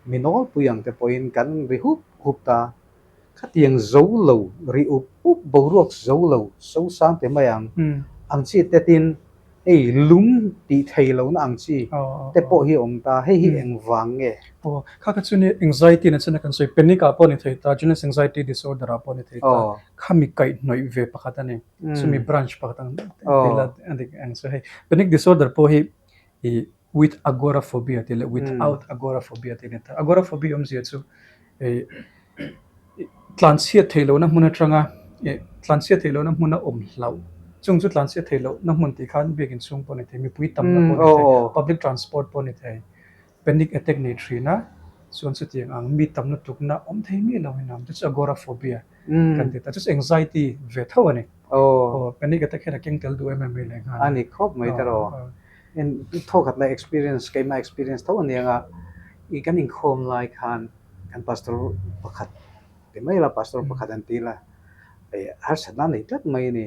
Mi nawlpui ang te pawhin kan ri hup hup ta. Khatiang zo lo ri up up boruak zo lo so sang te mai ang ang chi te tin Hei lung tih thei lohna ang chi te pawh hi a awm ta, hei hi eng vang nge? Aw, kha kha chu ni anxiety na chana kan sawi, panic ah pawh ni thei ta, general anxiety disorder ah pawh ni thei ta, kha mi kaihhnawih ve pakhat a ni, chumi branch pakhat ang tih la a dik ang chu hei. Panic disorder pawh hi ih with agoraphobia tih leh without agoraphobia tih a ni ta. Agoraphobia awmzia chu ih Tlanchhiat theih lohna hmun atanga ih tlanchhiat theih lohna hmuna awm hlauh chung chu tlanchhiat theih lohna hmun tih khan biakin chhung pawh a ni thei mipui tamna pawh a ni thei public transport pawh a ni thei panic attack nei thin a chuan chutiang ang mi tam lutukna awm thei miah lo in a awm chu chu agoraphobia kan ti ta chu chu anxiety ve tho a ni aw panic attack hian a keng tel duh em em mai leh nghal a ni khawp mai ta rawh thawkhat lai experience keimah experience tho a nia ih kan inkhawm lai khan. Kan pastor pakhat ti mai la, pastor pakhat an ti la, eh harsatna a nei tlat mai a ni.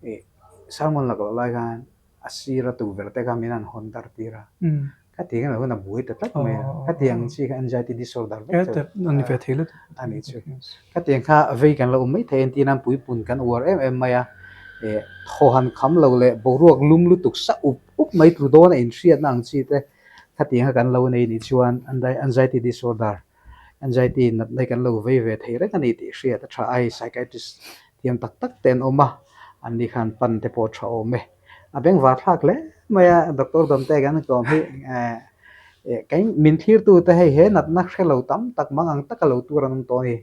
Eh sermon lak loh lai khan a sir a tukverh te kha min han hawn dar tir a, khatiang emaw hun a buai ta tlat mai a, khatiang chi kha anxiety disorder vek chu a ni chu. Khatiang kha vei kan lo awm mai thei a, entir nan puipun kan uar em em mai a, eh thaw han kham lo leh boruak lum lutuk sa up up mai tlu dawn a inhriatna ang chi te. Khatianga kan lo nei nih chuan anxiety disorder, anxiety natna hi kan lo vei ve thei reng a ni tih hriat a tha a, hei psychiatrist thiam tak tak te an awm a, an ni khan pan te pawh a tha awm e. A bengvar thlak hle mai a, Doctor Dawmte kan kawm hi kei min thlirtu te hei he natna hre lo tam tak mang ang taka lo tur an awm tawh a ni.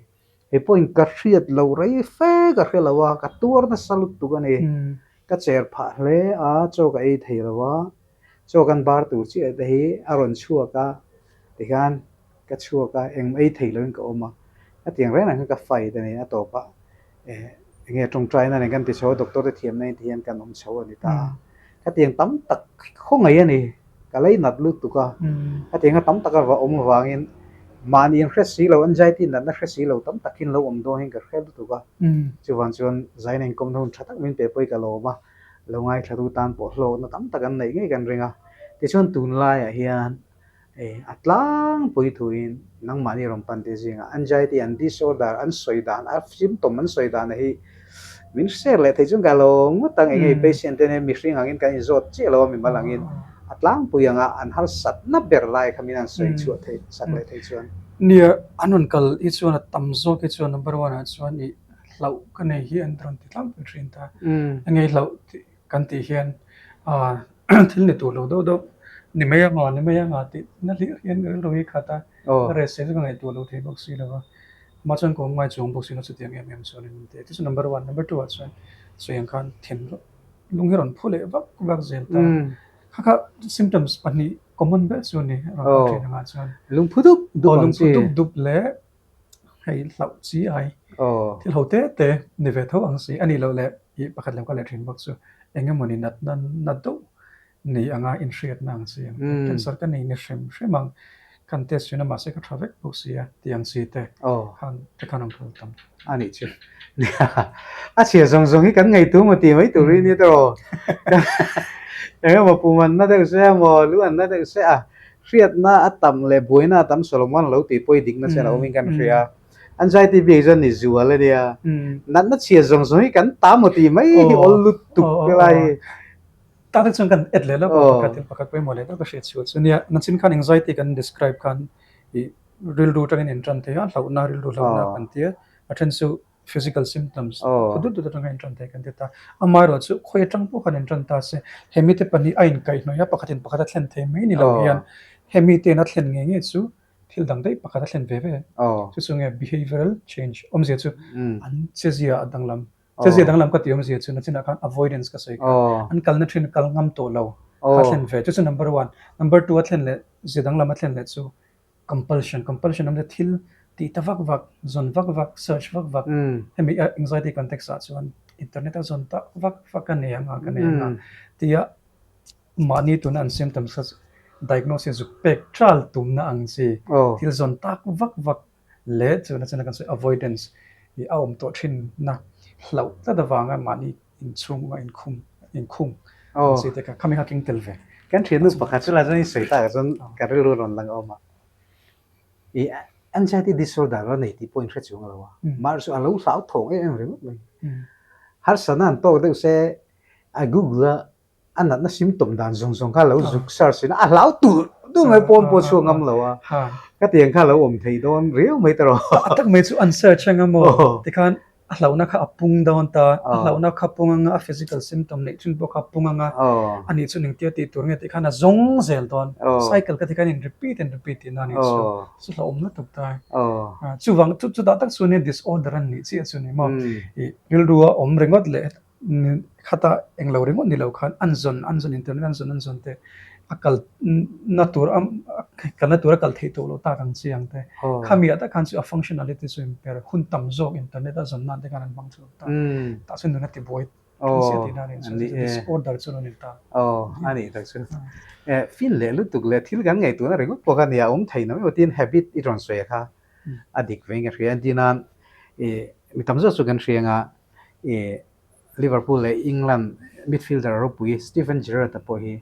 Hei pawhin ka hriat lo rei fe ka hre lo a, ka tuar nasa lutuk a ni. Ka cher phah hle a, chaw ka ei thei lo a. Chaw kan bar tur chiah te hi a rawn chhuak a, tikhan ka chhuak a, eng ei thei loin ka awm a, hetiang reng reng khan ka fight a ni, a tawp ah eh eng nge tawngtaina nen kan ti chho a, doctor te thiamna in ti hian kan awm chho a ni ta a, hetiang tam tak khawngaih a ni, ka lei nat lutuk a, hetiang a tam tak a va awm avangin mahni in hre si lo, anxiety natna hre si lo tam takin lo awm dawn hian ka hre lutuk a, chuvang chuan zaina inkawmna hun tha tak min pe pawh hi ka lawm a. Lo ngaithlatu tan pawh hlawkna tam tak an neih ngei kan ring a. Tichuan tunlaiah hian eh a tlangpui thuin nangmahni rawn pan te zingah anxiety an disorder an sawi dan a symptom an sawi dan hi min share leh thei chuan ka lo ngawt ang eng nge patient te nen mihring angin kan inzawt chiah lo a mimal angin a tlangpui anga an harsatna ber lai kha min an sawi chhuah theih sak leh thei chuan. Nia, an rawn kal hi chuan a tam zawk hi chuan number one ah chuan ih hlauh ka nei hi an rawn ti tlangpui thin ta. Enge hlauh tih kan tih hian thil ni tur lo deuh deuh ni mai anga ni mai anga tih na hlir hian rilru hi khat a, ka rest chu ka ngaihtuah lo thei bawk si lo va. Amah chuan ka awm ngai chuang bawk si lo chutiang em em chuan in ti a. Chu number one, number two ah chuan sawi ang khan then lung hi rawn phu leh vak vak zel ta. Kha kha symptoms pahnih common ber chu a ni rawn kal thin angah chuan. Lungphu dup dup ang chi. Lungphu dup dup leh Hei hlauh chi ai thil ho te te ni ve tho ang si a nih loh leh ih pakhat lo ka leh thin bawk chu eng emawni natna na deuh ni anga inhriatna ang chi ang te cancer ka nei ni hrim hrim ang. Kan test thin a mahse ka tha vek bawk si a tih ang chi te khan te khan an phal tam. A nih chu. A chhia zawng zawng hi kan ngaihtuah maw tih mai tur hi nia tawh. Eng emaw pum an na deuh se emaw lu an na deuh se a hriatna a tam leh buaina a tam Solomon lo tih pawh i dikna chian a awmin kan hria. Anxiety bik chuan ni zual a nia. Natna chhia zawng zawng hi kan ta maw tih mai hi awl lutuk lai hi. Tak tak chuan kan add leh lawk a, pakhat thil pakhat pawimawh leh deuh ka hriat chhuah chu nia, nachin khan anxiety kan describe khan ih rilru atangin intan thei a, hlauhna rilru hlauhna kan ti a, a then chu physical symptoms khaw dut dut atanga intan thei kan ti ta. Amaherawh chu khawi atang pawh khan intan ta se, hemi te pahnih a inkaihhnawih a, pakhatin pakhat a thlen thei mai ni lo hian hemi te in a thlen ngei ngei chu thil dang daih pakhat a thlen ve ve. Chu chu nge behavioural change awmzia chu an chezia a danglam Chezia danglam ka tih awmzia chu nachinah khan avoidance ka sawi kha. An kalna thin kal ngam tawh lo kha thlen ve. Chu chu number one. Number two a thlen leh zia danglam a thlen leh chu compulsion. Compulsion awmzia thil tih ta vak vak, zawn vak vak, search vak vak. Hemi anxiety context ah chuan internet a zawn tak vak vak a nei ang a, ka nei ang a tia mahni tuna an symptoms kha diagnosis zuk pek tral tumna ang chi thil zawn tak vak vak leh chuna chuna kan sawi avoidance ih a awm tawh thin na hlauh tlat avanga mahni inchhunga inkhum inkhung ang chi te kha khami kha keng tel ve. Kan thiannu pakhat chu la chuan i sawi takah chuan ka rilru rawn lang awm a, ih anxiety disorder a nei tih pawh in hre chuang lo a, mahse chu a lo hlauthawng em em ringawt mai. Harsatna an tawk deuh se a google a A natna symptom dan zawng zawng kha lo zuk search in a hlau tur tur mai pawn pawh chhuak ngam lo a, ka tiang kha lo awm thei dawn riau mai ta rawh. A tak mai chu an search anga maw tikhan a hlauhna kha a pung dawn ta, a hlauhna kha pung anga a physical symptom neih thin pawh kha a pung anga ani chu engtia tih tur nge tikhan a zawng zel dawn, cycle kha tikhan in repeat and repeat tihna a nih chu, chu hlauhawm lutuk ta. Chuvang chutah tak chuan disorder an nih chiah chu ni maw, ih rilru a awm ringawt leh Khata englo ringawt ni lo khan an zawn an zawn internet an zawn an zawn te a kal na tur a kalna tur a kal theih tawh loh tak ang chi ang te khami ah tak khan chu a functionality chu in per hun tam zawk internet a zawn nan te khan an hmang chhuak ta tah chuan nuna tibuai thil sia tihna a ni chu disorder chu a lo ni ta. Aw a nih tak chu feel leh lutuk leh thil kan ngaihtuahna ringawt pawh kha nia awm thei na emaw tin habit i rawn sawi kha a dik veng ka hria entir nan ih mi tam zawk chu kan hria anga I Liverpool leh England midfielder ropui Steven Gerrard-a pawh hi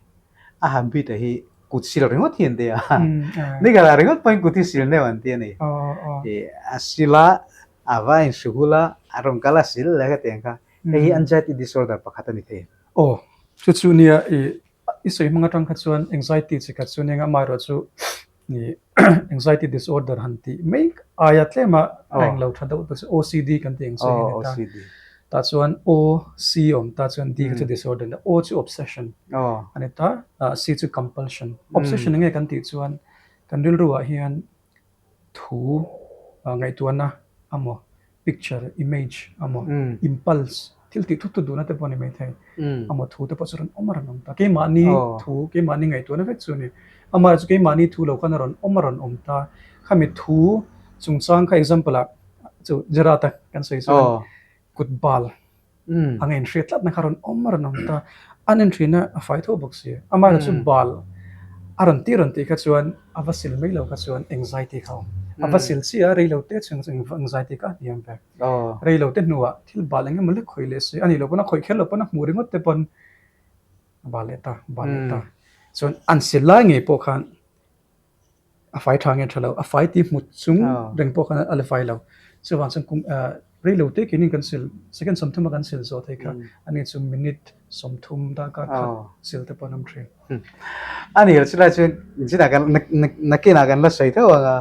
a han beat a hi kut sil ringawt hi an ti a. Nikhat ah ringawt pawhin kut hi sil neuh an ti a ni. I a sil a, a va inhru hul a, a rawn kal a sil leh hetiang kha. Hei hi anxiety disorder pakhat a ni thei. Aw, chu chu nia i i sawi hmang atang kha chuan anxiety chi khat chu nia amaherawh chu i anxiety disorder han tih mai aia tlema a englo tha deuh te chu OCD kan tih ang chu hi a ni ta. Tah chuan O C awm ta chuan D kha chu disorder a ni O chu obsession a ni ta C chu compulsion. Obsession enge kan tih chuan kan rilru ah hian thu ngaihtuahna amaw picture, image amaw impulse thil tih thut thut duhna te pawh a ni maithei amaw thu te pawh chu rawn awm a rawn awm ta keimahni thu keimahni ngaihtuahna vek chu a ni amaherawhchu chu keimahni thu lo khan a rawn awm a rawn awm ta khami thu chungchang kha example ah chu Gerard-a kan sawi chuan kut bal Ang a inhriat tlatna kha rawn awm a rawn awm ta. An entry-na a fai tho bawk si. Amaherawhchu chu bal a rawn tih rawn tih kha chuan a va sil mai lo kha chuan anxiety kha a awm. A va sil chiah a, reilo te chhung chu anxiety kha a hniam ve. Reilo te hnuah thil bal eng emaw lek khawih leh si a nih loh pawn a khawih kher loh pawn a hmuh ringawt te pawn a bal leh ta, bal leh ta. Chuan an sil lai ngei pawh khan A fai tha nge tha lo, a fai tih hmut chung reng pawh khan a la fai lo. Chuvang chuan kum rei lo te keinin kan sil, second 30 a kan sil zawh thei kha ani chu minute 30 darkar khat sil te pawh an awm thin. A ni lo chulai chuan chinah kan nakinah kan la sawi theuh ang a.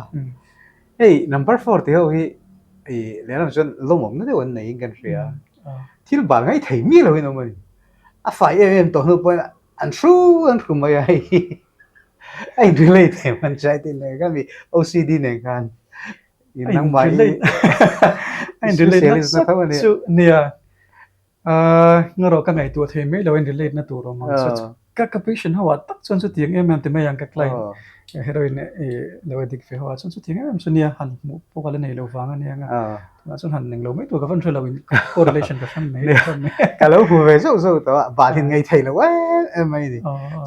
Hei number four tih ho hi lehlam chuan lawmawmna deuh an neiin kan hria. Thil bal ngaih thei miah loin awm a ni. A fai em em tawh hnu pawhin An hru an hru mai a hei hi a in relate em an chai tih nen khan mi OCD nen khan in nangmah hi a in relate na tho a ni chu nia ngarawh ka ngaihtuah thei mai lo in relate na tur awm ang chu ka ka patient ho ah tak chuan chutiang em em ti mai ang ka client heroin i lo addict ve ho ah chuan chutiang em em chu nia han hmuh pawh ka la nei lo vang a nia nga. Tunah chuan han eng lo mai tur ka van hre lo in correlation ka hre mai ka hre mai. Ka lo hmu ve zauh zauh tawh a, bal in ngei thei lo em em mai ni.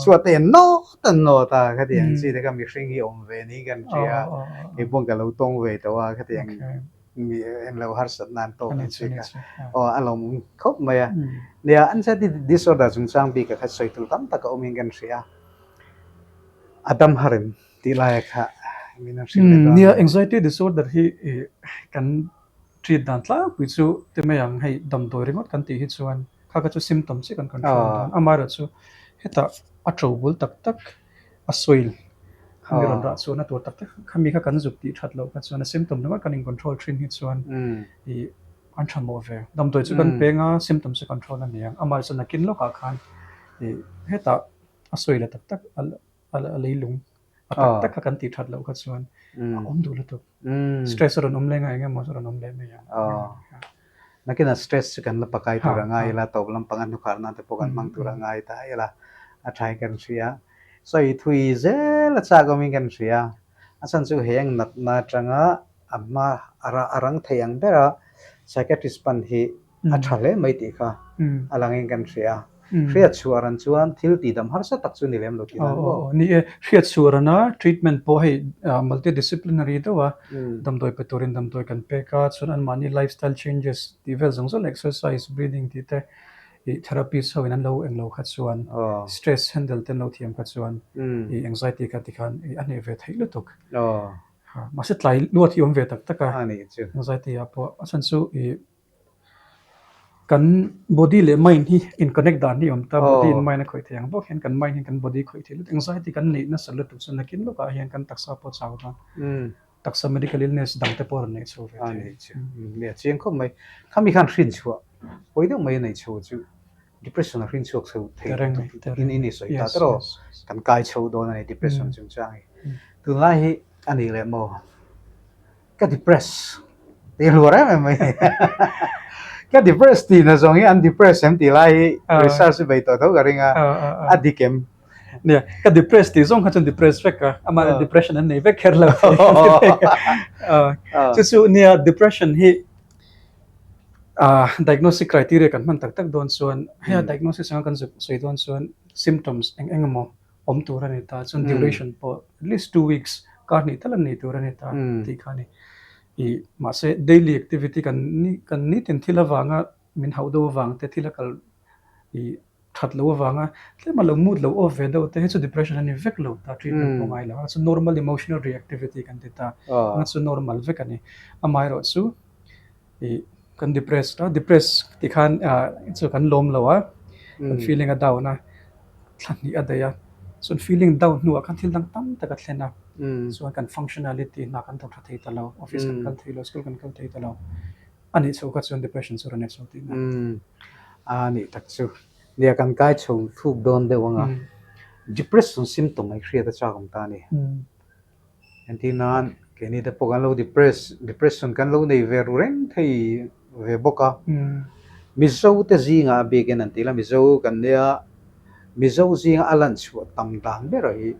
Chhuat te an nawt an nawt a, khatiang chi te kha mihring hi awm ve niin kan hria a, kei paw'n ka lo tawng ve tawh a, khatiang mi en lo harsat nan tawk ang chi kha aw a lawmawm khawp mai a. Nia, anxiety disorder chungchang bik ah kha sawi tur tam tak a awm in kan hria a, a dam har em? Tih laia kha min an hrilh leh dawn. Nia, anxiety disorder hi kan treat dan tlangpui chu ti mai ang, hei damdawi ringawt kan tih hi chuan kha kha chu symptom chiah kan control dawn. Amaherawhchu hetah a to bul tak tak a soil khami rawn rah chhuahna tur tak tak khami kha kan zuk tih that loh kha chuan a symptom ringawt kan in control thin hi chuan ih an tha mawh ve. Damdawi chu kan peng a, symptom chu control a ni ang. Amaherawhchu nakin lawkah khan ih hetah a soil a tak tak a leilung a tak tak kha kan tih that loh kha chuan a awm duh lutuk. Stress a rawn awm leh nga eng emaw chu a rawn awm leh mai ang. Nakinah stress chu kan la pakai tur a ngai ila, tawp lampang a hnukhar nan te pawh kan hmang tur a ngai ta ila a thain kan hria. Sawi thui zel a chak awmin kan hria. A chhan chu he ang natna atanga a hma a rang thei ang bera psychiatrist pan hi a tha hle mai tih kha a langin kan hria. Hriat chhuah ran chuan thil tihdam harsa tak chu ni lem lo tih nan maw? Ni e, hriat chhuah rana treatment pawh hei multidisciplinary deuh a, damdawi pe turin damdawi kan pek a, chuan anmahni lifestyle changes tih vel zawng zawng exercise, breathing tih te ih therapist ho in an lo englo kha chuan stress handle te an lo thiam kha chuan ih anxiety kha tikhan ih a hneh ve theih lutuk. Mahse tlai luat hi awm ve tak tak a, anxiety ah pawh a chhan chu ih Kan body leh mind hi in connect dan hi a awm ta, body in mind a khawih thei ang bawk hian kan mind hian kan body khawih thei lutuk, anxiety kan neih nasa lutuk chuan nakin lawkah hian kan taksa pawh a chau dawn, taksa medical illness dang te pawh a rawn neih chho ve thei. A chiang khawp mai, khami khan hrin chhuah pawi deuh mai a neih chho chu depression a hrin chhuak chho thei in in i sawi ta tawh kan kai chho dawn a ni depression chungchang hi, tunlai hi a nih leh maw? Ka depress tih hluar em em mai ni. Ka depress tih na zawng hi an depress em tih lai hi research hi bei tawh tho ka ring a, a dik em? Nia, ka depress tih zawng kha chuan depress vek a, amah depression an nei vek kher lo. Chu chu nia depression hi diagnostic criteria kan hman tak tak dawn chuan, hei a diagnosis anga kan sawi dawn chuan symptoms eng eng emaw awm tur a ni ta, chuan duration pawh at least 2 weeks kar hnih tal an nei tur a ni ta tih kha a ni. I mahse daily activity kan ni kan nitin thil avanga min hauh deuh avang te thil a kal i that loh avanga tlema lo mood lo off ve deuh te hi chu depression a ni vek lo ta treatment pawh ngai lo a chu normal emotional reactivity kan ti ta a chu normal vek a ni. Amaherawhchu i kan depressed a depress tih khan ah chu kan lawm lo a kan feeling a down a thla hnih a daih a chuan feeling down hnuah khan thil dang tam tak a thlen a chuan kan functionality hna kan thawk tha thei ta lo office kan kal thei lo school kan kal thei ta lo a nih chho kha chuan depression chu a rawn nei chho tihna. A nih tak chu nia kan kai chho thluk dawn deuh anga depression symptom ai hriat a chak awm ta a ni. Engtin nan keini te pawh kan lo depress depression kan lo nei ve ru reng thei ve bawk a. Mizo te zingah a bikin an ti la Mizo kan nia Mizo zinga a lan chhuah tam dan ber hi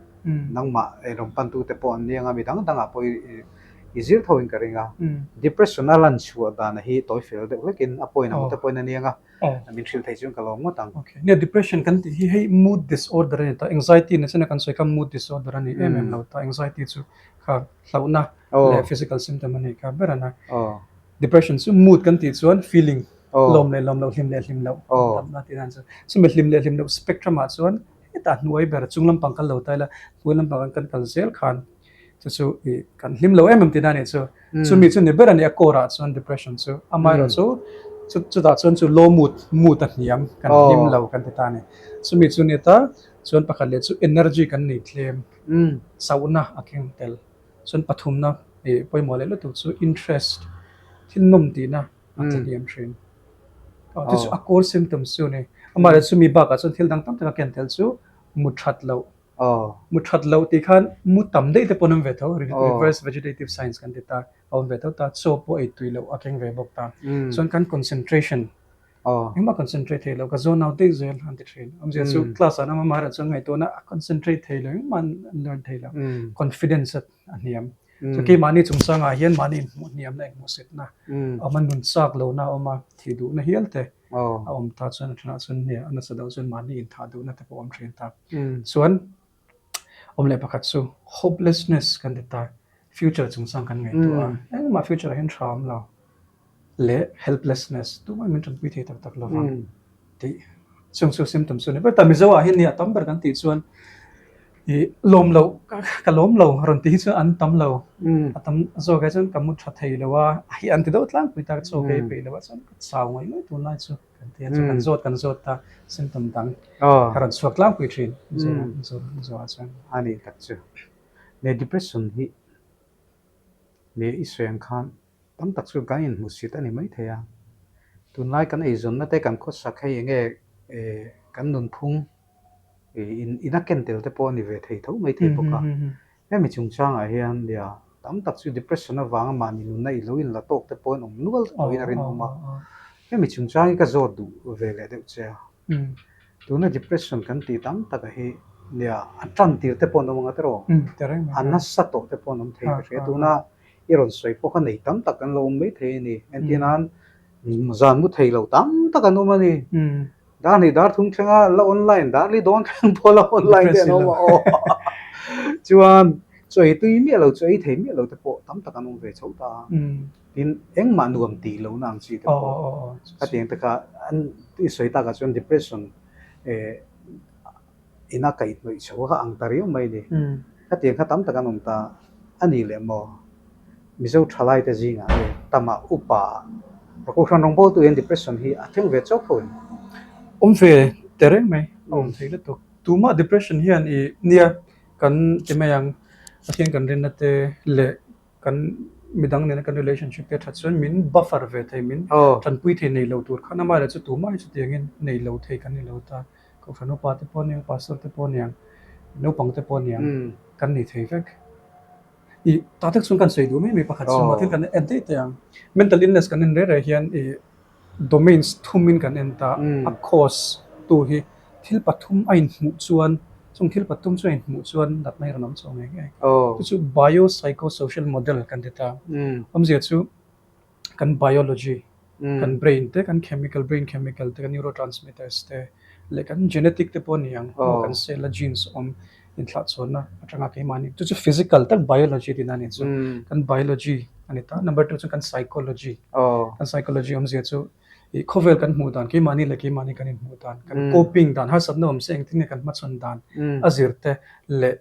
nangmah rawn pantu te pawh an nia nga mi dang dangah pawh i zir tho in ka ring a. Depression a lan chhuah dan hi tawi fel deuh hlekin a point ang te pawhin a nia nga. Min hrilh thei chuan ka lawm ngawt ang. Okay. Nia depression kan tih hi hei mood disorder a ni ta. Anxiety ni chana kan sawi kha mood disorder a ni em em lo ta. Anxiety chu kha hlauhna leh physical symptom a ni kha ber a na. Depression chu mood kan tih chuan feeling lawm leh lawm loh, hlim leh hlim loh tamna tih dan chu. Chumi hlim leh hlim loh spectrum ah chuan hetah hnuai ber chung lampang kal lo ta ila hnuai lampang kan kal zel khan chu chu i kan hlim lo em em tihna a nih chu. Chumi chu ni ber a ni a core ah chuan depression chu amaherawh chu chu chutah chuan chu low mood mood a hniam kan hlim lo kan ti ta a ni. Chumi chu ni ta chuan pakhat leh chu energy kan nei tlem chauhna a keng tel chuan pathumna ih pawimawh leh lutuk chu interest thil nawm tihna a tla hniam thin. Aw chu chu a core symptoms chu a ni. Amaherawh chumi bakah chuan thil dang tam tak a ken tel chu mut that loh Mu that loh tih khan mu tam daih te pawh an awm ve tho, reverse vegetative science kan ti ta, a awm ve tho ta, chaw pawh ei tui loh a keng ve bawk ta. Chuan kan concentration, engmah concentrate thei lo, ka zawn au daih zel an ti thin. Awmzia chu class ah an awm a, amaherawhchu an ngaihtuahna a concentrate thei lo, engmah an learn thei lo, confidence a hniam. Chu keimahni chungchangah hian mahni inhmuh hniamna inhmuhsitna a awm a, nun chak lohna a awm a, thih duhna hial te a awm ta chuan a thenah chuan nia a nasa deuh chuan mahni inthah duhna te pawh a awm thin ta. Chuan awm leh pakhat chu hopelessness kan ti ta, future chungchang kan ngaihtuah a, engmah future ah hian tha awm lo. leh helplessness tumah min tanpui thei tak tak lo vang tih chung chu symptoms chu a ni ber ta. Mizo ah hian nia tam ber kan tih chuan ih lawm loh ka lawm lo rawn tih hi chuan an tam lo a tam zawk ah chuan ka mu tha thei lo a hi an ti deuh tlangpui ta chaw ka ei peih lo a chuan ka chau ngaih mai tunlai chu kan ti a chu kan zawt kan zawt ta symptom dang ka rawn chhuak tlangpui thin Mizo Mizo Mizo ah chuan. A nih tak chu. Leh depression hi leh i sawi ang khan Tam tak chu kan inhmuhsit a ni maithei a, tunlai kan eizawnna te kan khawsak hei enge kan nunphung in a ken tel te pawh a ni ve thei tho maithei bawk a. Hemi chungchangah hian nia tam tak chu depression avanga mahni nunna i lo inla tawk te pawhin awm nual tawhin a rinawm a. Hemi chungchang hi ka zawt duh ve leh deuh che a. Tuna depression kan tih tam taka hi nia a tan tir te pawh an awm ang a tiraw? A nasa tawh te pawh an awm thei ka hria. Tuna i rawn sawi pawh kha nei tam tak an lo awm mai thei a ni. Entir nan zan mu thei lo tam tak an awm a ni. Dar hnih dar thum thlenga la online dar li dawn thleng pawh la online te an awm a aw. Chuan chaw ei tui miah lo chaw ei thei miah lo te pawh tam tak an awm ve chho ta a. Tin engmah nuam tih lohna ang chi te pawh khatiang te kha an i sawi takah chuan depression eh ina kaihhnawih chho kha ang ta riau mai ni. Khatiang kha tam tak an awm ta a ni leh maw? Mizo thalai te zingah nge tamah upa Kohhran rawngbawltu hian depression hi a thleng ve chauh tho em? Awm ve ta reng mai, a awm thei lutuk. Tumah depression hian i nia kan ti mai ang, Pathian kan rinna te leh kan midang nena kan relationship te that chuan min buffer ve thei, min tanpui thei nei lo tur khan amaherawhchu chu tumah hi chutiangin nei lo thei kan ni lo ta. Kohhran upa te pawh aniang, pastor te pawh aniang, naupang te pawh aniang kan nei thei vek. I tah tak chuan kan sawi duh mai mai pakhat chu maw thil kan en daih teh ang. Mental illness kan en reh reh hian i Domains thumin kan en ta, a cause tu hi thil pathum a inhmuh chuan, chung thil pathum chu a inhmuh chuan natna hi rawn awm chho ngei ngei. Chu chu bio-psycho-social model kan ti ta. Awmzia chu kan biology, kan brain te, kan chemical, brain chemical te, kan neurotransmitters te leh kan genetic te pawh a ni ang, kan cell a genes awm inthlahchhawnna atanga keimahni, chu chu physical tak biology tihna a ni chu, kan biology a ni ta. Number two chu kan psychology, kan psychology awmzia chu ih khawvel kan hmuh dan, keimahni leh keimahni kan inhmuh dan, kan coping dan, harsatna awm se engtin nge kan hmachhawn dan a zir te leh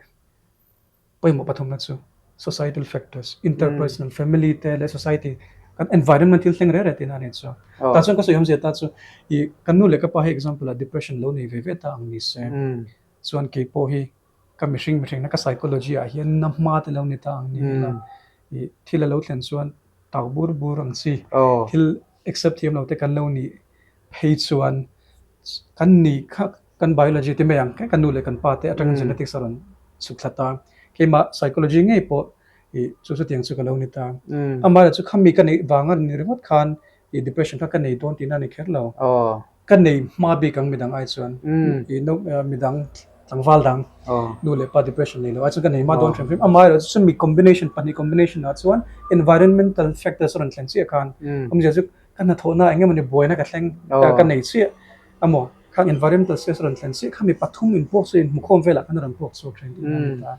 pawimawh pathumna chu societal factors, interpersonal, family te leh society kan environment thil thleng reh reh tihna a ni chu. Tah chuan ka sawi awmzia ta chu ih kan nu leh ka pa hi example ah depression lo nei ve ve ta ang ni se. Chuan kei pawh hi ka mihring mihringna ka psychology ah hian na hma te lo ni ta ang ni ila ih thil a lo thlen chuan tau bur bur ang chi thil accept thiam lo te kan lo nih phei chuan kan nih kha kan biology te mai ang kan nu leh kan pa te atangin genetics a rawn chhuk thla ta keimah psychology ngei pawh ih chu chutiang chu ka lo ni ta amaherawhchu khami ka neih vang a ni ringawt khan ih depression kha ka nei dawn tihna a ni kher lo. Ka nei hma bik ang midang ai chuan i no midang tlangval dang nu leh pa depression nei lo ai chuan ka nei hma dawn hrim hrim. Amaherawhchu chu mi combination pahnih combination ah chuan environmental factors a rawn thleng chiah khan awmzia chu ka hnathawhna eng emawni buaina ka thleng ka nei chiah emaw khang environmental stress a rawn thlen chiah kha mi pathum inpuak chu inhmukhawm velah khan a rawn puak chhuak thin tih a ni ta.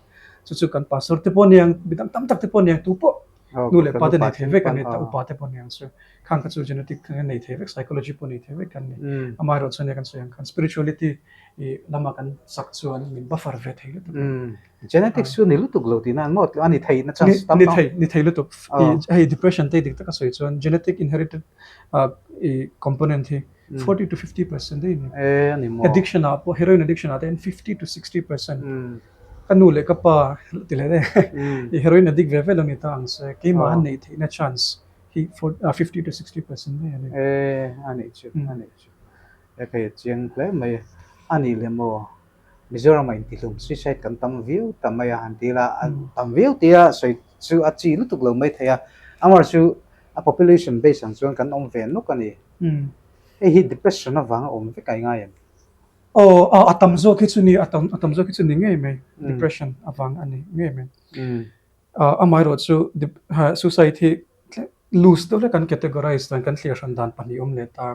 Chu chu kan pastor te pawh aniang midang tam tak te pawh aniang tu pawh Nu leh pa te nei thei vek an ni ta, upa te pawh aniang chu. Khang kha chu genetic thil nei thei vek, psychology pawh nei thei vek kan ni. Amaherawh chuan kan sawi ang khan spirituality i lama kan chak chuan min buffer ve thei lutuk a. Genetics chu ni lutuk lo tihna an maw? A ni thei na chance tam Ni thei, ni thei lutuk. I hei depression te dik taka sawi chuan genetic inherited i component hi 40 to 50% daih a ni. E a ni maw? Addiction ah pawh heroin addiction ah te hian 50 to 60%. Ka nu leh ka pa ti leh daih i heroin addict ve ve lo ni ta ang se keimah han neih theihna chance hi 50 to 60% daih a ni. E a nih chu a nih chu. E ka i chiang hle mai a nih leh maw? Mizoram ah intihlum suicide kan tam viau ta mai a han ti ila a tam viau tia sawi chu a chi lutuk lo mai thei a amaherawhchu chu a population base ang chuan kan awm ve nawk a ni. Hei hi depression avanga awm vek a i ngai em? Aw a tam zawk hi chu ni a tam a tam zawk hi chu ni ngei mai depression avang a ni ngei mai. Amaherawhchu suicide hi loose deuh hlek an categorize dan kan thlir hran dan pahnih awm leh ta.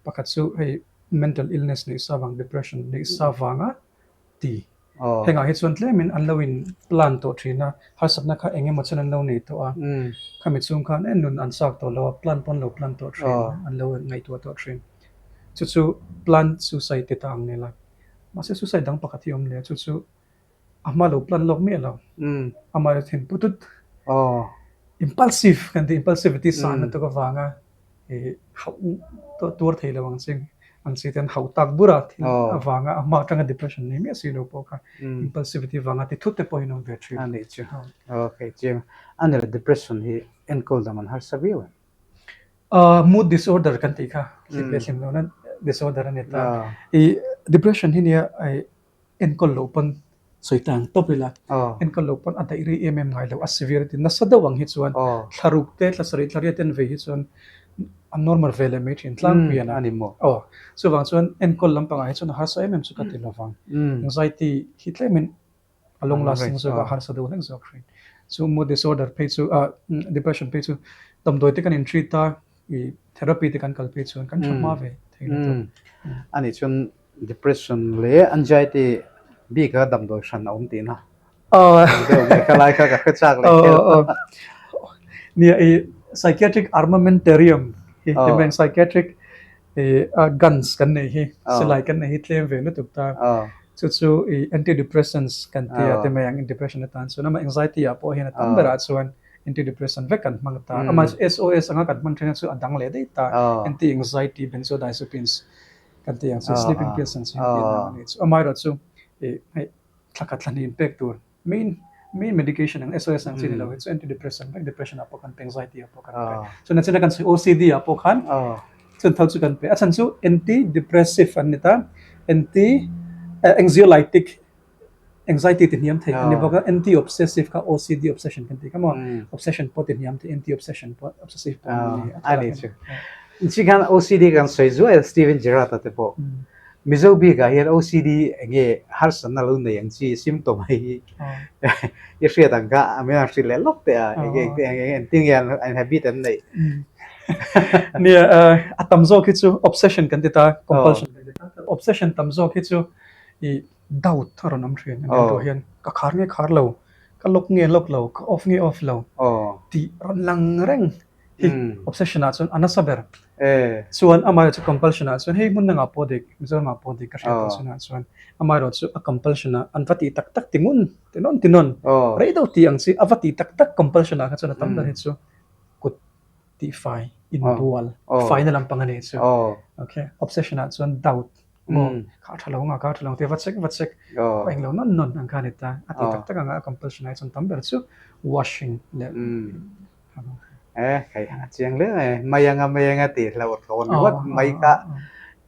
Pakhat chu hei mental illness neih sa vang depression neih sa vanga ti. Hengah hi chuan tlemin an lo in plan tawh thin a, harsatna kha eng emaw chuan an lo nei tawh a, khami chhung khan en nun an chak tawh lo a, plan pawh an lo plan tawh thin, an lo ngaihtuah tawh thin. Chu chu plan suicide ti ta ang nila. Mahse suicide dang pakhat hi a awm leh a, chu chu a hma lo plan lawk miah lo, amah erawh thin putut, impulsive kan tih impulsivity san lutuk avanga hauh tuar thei lo ang chi ang chi ten hauh tak bura thil avanga a hma atanga depression nei miah si lo pawh kha impulsivity vanga ti thut te pawh hi an awm ve thin. A nih chu. Okay chiang. A ni lo depression hi enkawl dam an harsa viau em? Mood disorder kan tih kha hlim leh hlim lohna disorder a ni ta. I depression hi nia enkawl loh pawn sawi ta ang tawp ila, enkawl loh pawn a daih rei em em ngai lo, a severity nasa deuh ang hi chuan thla ruk te thla sarih thla riat te an vei hi chuan a normal ve leh mai thin tlangpui a ni. Aw, chuvang chuan enkawl lampangah hi chuan a harsa em em chu ka ti lovang. Anxiety hi tlemin a long lasting zawk a, a harsa deuh hlek zawk thin. Chu mood disorder phei chu ah depression phei chu damdawi te kan in treat a, i therapy te kan kal phei chuan kan tha hma ve thei lutuk. A nih chuan depression leh anxiety bik a damdawi hran a awm tihna deuh nge kha lai kha ka hre chak leh kher. Nia i psychiatric armamentarium hi ti mai psychiatric i guns kan nei hi silai kan nei hi tlem ve lutuk ta chu chu i antidepressants kan ti a ti mai ang depression atan chuan ama anxiety ah pawh hian a tam berah chuan antidepressant vek kan hmang ta amah chu SOS anga kan hman thin a chu a dang leh daih ta anti anxiety benzodiazepines kan tih ang chu sleeping pills ang chi an tih ang a ni chu amaherawh chu ih hei thla khat thla hnih in pek tur main main medication ang SOS ang chi ni lo hi chu antidepressant vek depression ah pawh kan pe anxiety ah pawh kan pe chuan a china kan sawi OCD ah pawh khan chuan tho chu kan pe a chhan chu antidepressive an ni ta anti anxiolytic anxiety ti hniam thei a ni bawk a anti obsessive kha OCD obsession kan tih kha maw obsession pawh ti hniam thei anti obsession pawh obsessive pawh an ni a ni chu chi khan OCD kan sawi zuai Steven Gerrard te pawh Mizo bikah hian OCD enge harsatna lo nei ang chi symptom hei hi i hriat ang kha a min han hrilh leh lawk teh a enge enge engtin nge an habit an neih nia a tam zawk hi chu obsession kan ti ta compulsion kan ti ta obsession tam zawk hi chu i doubt a rawn awm thin a rilruah hian ka khar nge khar lo ka lock nge lock lo ka off nge off lo tih rawn lang reng hi obsession ah chuan a nasa ber chuan amaherawh chu compulsion ah chuan hei hmun dangah pawh dik Mizoram ah pawh dik ka hriat tawh chhunah chuan amaherawh chu a compulsion ah an va tih tak tak ti ngun ti nawn ti nawn rei deuh tih ang chi a va tih tak tak compulsion ah kha chuan a tam ber hi chu kut tihfai inbual faina lampang a nih chu okay obsession ah chuan doubt maw kha a tha lo anga kha a tha lo ang tia va check va check a englo nawn nawn ang kha a ni ta a ti tak tak anga a compulsion ah hi chuan tam ber chu washing leh e khai a chiang hle mai mai anga mai anga tih hlauh tlawn ringawt mai kha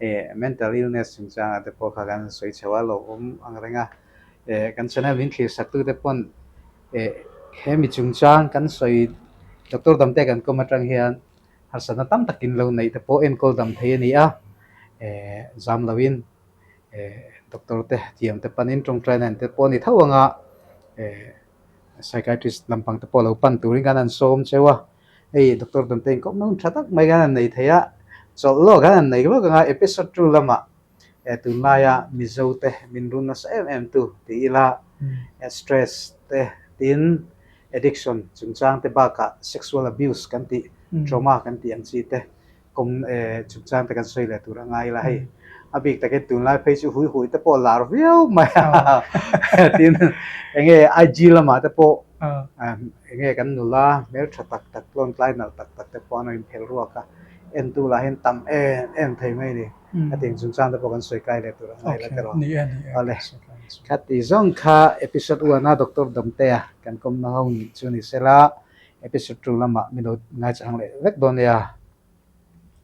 e mental illness chungchangah te pawh kha kan sawi chho a lo awm ang reng a e kan channel min thlir sak tute pawn e he mi chungchang kan sawi doctor damte kan kawm atang hian harsatna tam takin lo neih te pawh enkawl dam thei a ni a, eh zam loin eh doctor te thiam te panin tawngtaina te pawh a ni tho ang a, eh psychiatrist lampang te pawh lo pan turin khan an sawm cheu a, hei doctor damte inkawp na hun tha tak mai khan an nei thei a, chawlh lawk khan an nei lawk ang a, episode two lamah eh tunlaia Mizo te min run nasa em em tu ti ila stress te tin addiction chungchang te bakah sexual abuse kan tih trauma kan tih ang chi te kawng eh chungchang te kan sawi leh tur a ngai ila hei a bik takin tunlai phei chu hui hui te pawh lar viau mai a tin enge IG lamah te pawh enge kan nula hmeltha tak tak tlawn tlai nalh tak tak te pawh an rawn inphelh ruak a entu lah hian tam em em thei mai a ni. A tih chungchang te pawh kan sawi kai leh tur a ngai la tiraw. Awle, khati zawng kha episode one a Doctor Damtea kan kawmna ho nih chu ni sela, episode two lamah min lo ngaichang leh vek dawn nia.